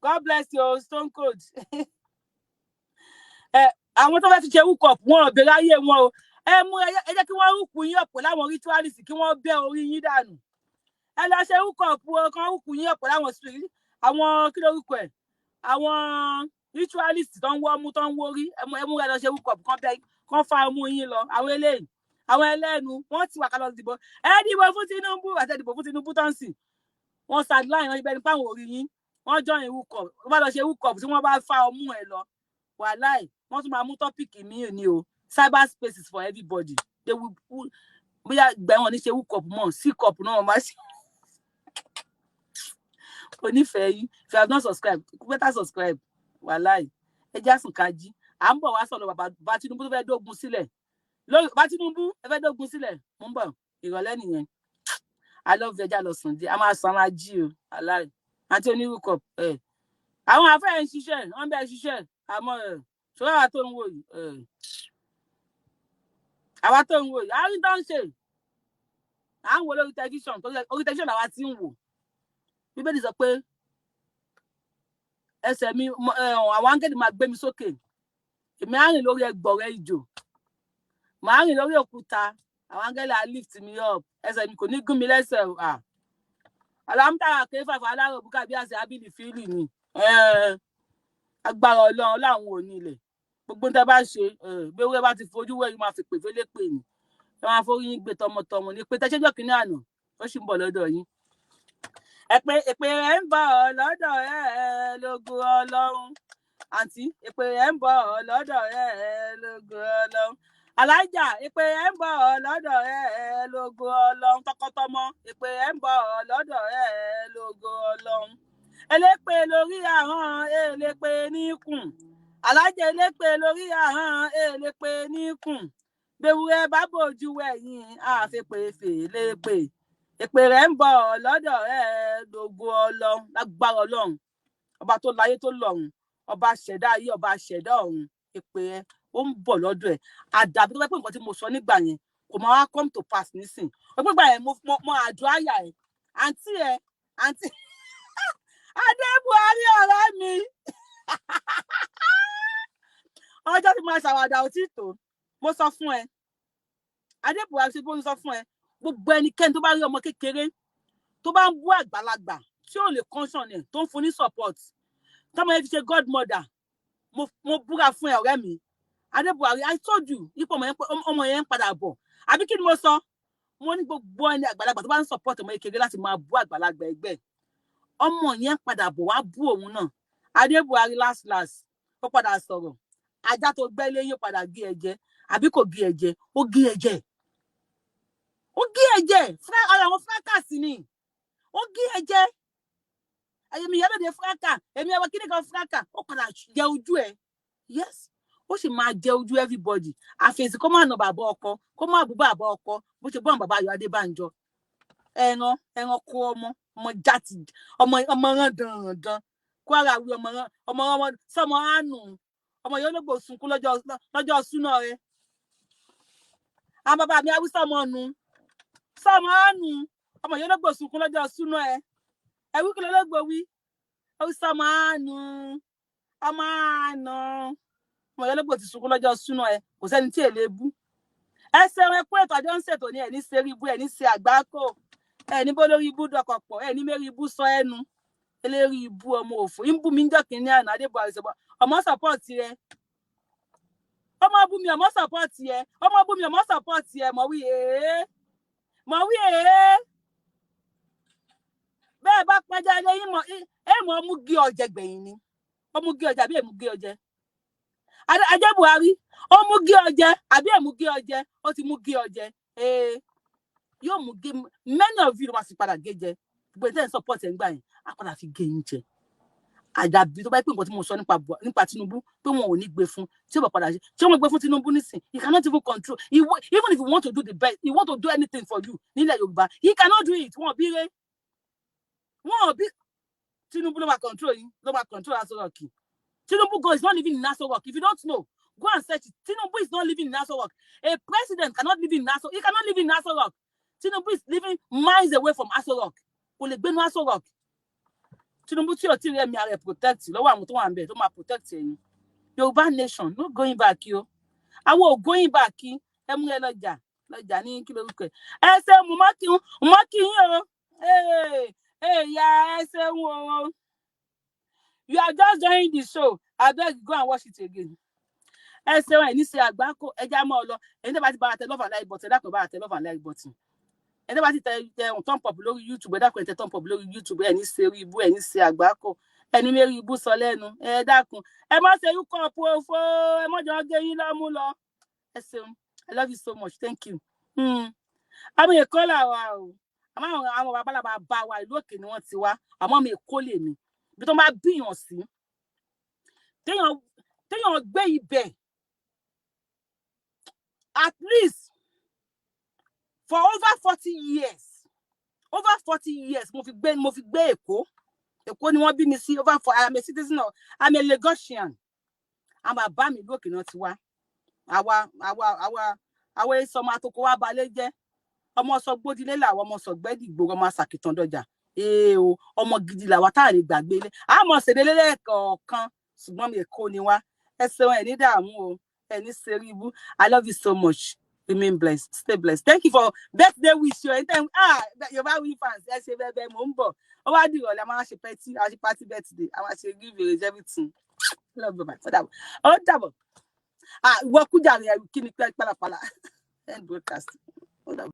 God bless you, stone cold. Ẹ àwọn tó fẹ́ fi ṣe hookup, wọn ò béèrè ayé wọn o. Ẹ mú ẹ jẹ́ kí wọ́n hook yín up láwọn ritualist, kí wọ́n bẹ́ orí yín dànù. Ẹ lọ ṣe hookup o, kán hook yín up láwọn spirit, àwọn kí lórúkọ ẹ, àwọn ritualist tó ń wọ́ mú, tó ń wórí. Ẹ mú ẹ lọ ṣe hookup, kán bẹ́, kán fa ọmú yín lọ. Àwọn eléyìí, àwọn ẹlẹ́nu, wọ́n ti wà ká lọ dìbò. Ẹ dìbò fún Tinubu àti ẹ dìbò fún Tinubu tó ń sìn wọ́n sideline wọn ibẹ̀ nípa àwọn orí yín. Wọ́n join hookup, wọ́n bá lọ ṣe hookup tí wọ́n bá fa ọmú ẹ lọ, wàláì, wọ́n tún máa mú topic míì ní o. Cyber space is for everybody. They will, bóyá gbẹ wọn ní ṣe hookup mọ́, sí cup náà wọ́n máa ṣe onífẹ̀ẹ́ yín. If you have not subscribed, better subscribe. Wàláì, ẹ já sùn ká jí. À ń bọ̀ wá sọ̀rọ̀ bàbá bá Tinubu tó fẹ́ dógun sílẹ̀ lórí bá Tinubu. Ẹ fẹ́ dógun sílẹ̀, mò ń bọ̀. Ìrọ̀lẹ́ nìyẹn. I love you. Ẹ já lọ sùn dé, a máa sàn, a máa jí o. Wàláì, àti onírúkọ ẹ, àwọn afẹ́ ń ṣiṣẹ́, wọ́n bẹ́ẹ̀ ṣiṣẹ́, àmọ́ ẹ ṣọlá, àwa tó ń wò yìí ẹ, àwa tó ń wò yìí, àárín tó ń ṣe, à ń wo lórí tẹlifíṣàn, orí tẹlifíṣàn làwa ti ń wò. Bíbélì sọ pé ẹsẹ̀ mi, àwọn áńgẹ́lì máa gbé mi sókè, èmi á rìn lórí ẹgbọ̀rẹ́ ìjò, màá rìn lórí òkúta. Àwọn áńgẹ́lì á lift me up, ẹsẹ̀ mi kò ní gún mi lẹ́sẹ̀ o. Alámútàrà kéfàfà alárò bùkà bí àṣẹ ábìlì fílì ni agbára Ọlọ́run láwọn ò ní ilẹ̀. Gbogbo tẹ́ bá ṣe, bí ewúrẹ́ bá ti fojú wẹ̀, yìí máa fi pè fẹ́lẹ́ pè ní ẹ máa forí yín gbé tọmọtọmọ ní pé tẹ́sẹ́jọ́ kìíní àná, ó sì ń bọ̀ lọ́dọ̀ yín. Èpè, èpè rẹ̀ ń bọ̀ lọ́dọ̀ ẹ lógo Ọlọ́run. Àǹtí, èpè rẹ̀ ń bọ̀ lọ́dọ̀ ẹ lógo Ọlọ́run. Alájà, èpè rẹ̀ ń bọ̀ lọ́dọ̀ ẹ lógo Ọlọ́run. Tọkọtọmọ, èpè rẹ̀ ń bọ̀ lọ́dọ̀ ẹ lógo Ọlọ́run. Elépè lórí ahọ́n, elépè níkùn. Alájà, elépè lórí ahọ́n, elépè níkùn. Bewúrẹ́ bá bòjú wẹ̀yìn, àfepè fèlépè. Èpè rẹ̀ ń bọ̀ lọ́dọ̀ ẹ lógo Ọlọ́run. Lágbára Ọlọ́run ọba tó láyé tó lọ́run, ọba ṣẹ̀dá ayé, ọba ṣẹ̀dá ọ̀run, èpè ẹ ó ń bọ̀ lọ́dọ̀ ẹ̀. Àdàbí tó bá pẹ́ nǹkan tí mo sọ nígbà yẹn kò máa wá come to pass nísìn. Ọgbẹ́ gbà yẹn, mo àjọ àyà ẹ̀, àǹtí ẹ̀, àǹtí Adé Buhari, ọ̀rẹ́ mi, ọjọ́ tí mo máa ṣàwàdà ò tí tó. Mo sọ fún ẹ, Adé Buhari, ṣe bó ń sọ fún ẹ, gbogbo ẹnikẹ́ni tó bá rí ọmọ kékeré tó bá ń bú àgbàlagbà tí ò lè caution ẹ̀, tó ń fún ní support, tọmọ yẹn fi ṣe godmother, mo búra fún ẹ, ọ̀rẹ́ mi Adé Buhari, I told you ipò ọmọ yẹn ń padà bọ̀. Àbí kí ni mo sọ? Mo ní gbogbo ẹni àgbàlagbà tó bá ń support ọmọ kékeré láti máa bú àgbàlagbà ẹgbẹ́, ọmọ yẹn ń padà bọ̀ wá bú òun náà. Adé Buhari, last last, ó padà sọ̀rọ̀. Ajá tó gbẹ́ léyìn padà gé ẹ jẹ, àbí kò gé ẹ jẹ? Ó gé ẹ jẹ, ó gé ẹ jẹ. Ara àwọn fracas ni, ó gé ẹ jẹ. Èmi ìyálòde fracas, èmi ẹwọ kíní kan fracas, ó padà jẹ ojú ẹ. Yes, ó sì máa jẹ ojú everybody. Àfẹsí kó má nà bàbá ọkọ, kó má bú bàbá ọkọ bó ṣe bọ́n bàbá Ayọ̀ Adébánjọ. Ẹran ẹranko, ọmọ ọmọ jáde, ọmọ ọmọ rán dandan kó ara wí, ọmọ rán ọmọ ọmọ sọmọ àánú ọmọ yóò lógbò sunkún lọ́jọ́ lọ́jọ́ súná rẹ. Àwọn bàbá mi awí sọmọ nu, sọmọ àánú. Ọmọ yẹn lọ́gbọ̀ sunkún lọ́jọ́ súná. Ẹ wí, kí lọ́lọ́gbọ̀ wí? Ó sọ máa nu ọmọ àná. Ọmọ yẹn lọ́gbọ̀ ti sunkún lọ́jọ́ súná. Ẹ kò sẹ́ni tí èlé bú. Ẹ ṣeun, ẹ kú ètò. Àjọ ń ṣètò ní ẹ ní ṣe rí ibú, ẹ ní ṣe àgbákò, ẹ ní bó lórí ibú dọkọ̀ pọ̀, ẹ ní mérí ibú sọ ẹnu eléri ibú. Ọmọ òfò ń bú mi ń jọ́ kínní àná. Adébọ̀ àìsàn ọmọ support rẹ, ọmọ bú mi, ọmọ support ẹ, ọmọ bú mi, ọmọ support ẹ. Mọ̀ wí èé, mọ̀ wí èé. Bẹ́ẹ̀ bá pẹ́jà ilé yín mọ̀ ẹ mọ̀ mú gé ọjẹ gbẹ̀yìn ni. Ó mú gé ọjẹ àbí èmú gé ọjẹ? Ajé Buhari, ó mú gé ọjẹ àbí èmú gé ọjẹ? Ó ti mú gé ọjẹ. Ee, yóò mú gé. Many of you ló máa fi padà gé jẹ. Gbogbo ẹ̀ tẹ́ ń support ẹ̀ ń gbà yẹn, á padà fi gé yín jẹ. Àdàbí tó bá pè nǹkan tí mo sọ nípa Tinubu pé wọn ò ní gbé fún, tí ó bá padà ṣe tí wọ́n gbé fún Tinubu nísìn, he cannot even control. Even if you want to do the best, he want to do anything for you nílẹ̀ Yorùbá, he cannot do it. Wọn bí rẹ, wọn bí Tinubu ló máa control yín, ló máa control Aso Rock. Tinubu go is not living in Aso Rock. If you don't know, go and search it. Tinubu is not living in Aso Rock. A president cannot live in Aso, he cannot live in Aso Rock. Tinubu is living miles away from Aso Rock. Kò lè gbénu Aso Rock. Tinubu tí ò tí rí ẹ̀mí ara ẹ̀ protect lọ́wọ́ àwọn tó wà ń bẹ̀ tó máa protect ẹ̀yin. Yorùbá nation, no going back o. Àwọn ò going back. Ẹ mú ẹ lọ́jà lọ́jà ní kí lórúkọ ẹ. Ẹ ṣe mo mọ́ kí yín o. Ee ya, ẹ ṣeun o. You are just joining the show, abeg go and watch it again. Ẹ ṣeun, ẹ ní ṣe àgbákò. Ẹ já mọ́ ọ lọ. Ẹ̀yin tẹ́ bá ti bá tẹ love and like button, ẹ dákun, bá tẹ love and like button. Ẹ tẹ́ bá ti tẹ thumb up lórí YouTube, ẹ dákun, ẹ tẹ thumb up lórí YouTube. Ẹ ní ṣe orí ibú, ẹ ní ṣe àgbákò, ẹ ní mérí ibú sọ lẹ́nu. Ẹ dákun, ẹ má ṣe ikọ̀ òfo, ẹ má jọ gé yín lọ́mú lọ. Ẹ ṣeun, I love you so much, thank you. Àwọn Èkó làwà o, àmọ́ àwọn babalábà bá wa, ìlú òkè ni wọ́n ti wá, àmọ́ mi Èkó lè mi. Ibi tó bá bíyàn sí, téèyàn gbé ibẹ̀ at least for over 40 years, over 40 years, mo fi gbé Èkó. Èkó ni wọ́n bí mi sí. Over for I am a citizen of, I am a Lagosian. Àwọn bàbá mi, ìlú òkè náà ti wá. Àwa èso ọmọ àtòkò wa balẹ̀ jẹ́ ọmọ sọgbódilé làwọn ọmọ sọgbẹ́dìgbò, ọmọ àsàkìtàn dọjà. Ee o, ọmọ gidi làwa tá à lè gbàgbé ilé, àmọ́ ṣèdélé lẹ́ẹ̀kọ̀ọ̀kan, ṣùgbọ́n mi Èkó ni wá. Ẹ ṣeun, ẹ ní dààmú o, ẹ ní ṣeré ibú. I love you so much. Remain blessed, stay blessed. Thank you for birthday wish o. Ẹ tẹ́ ah, Yorùbá wí fans, ẹ ṣe bẹ́ẹ̀ bẹ́ẹ̀. Mò ń bọ̀, ó wá dìrọ̀lẹ́, a máa ṣe party, a ṣe party birthday, a máa ṣe give everything. Love you, bye. Ó dàbọ̀, ó dàbọ̀. Ah, ìwọ kújà rẹ, kí ni pálapàla? End broadcast. Ó dàbọ̀.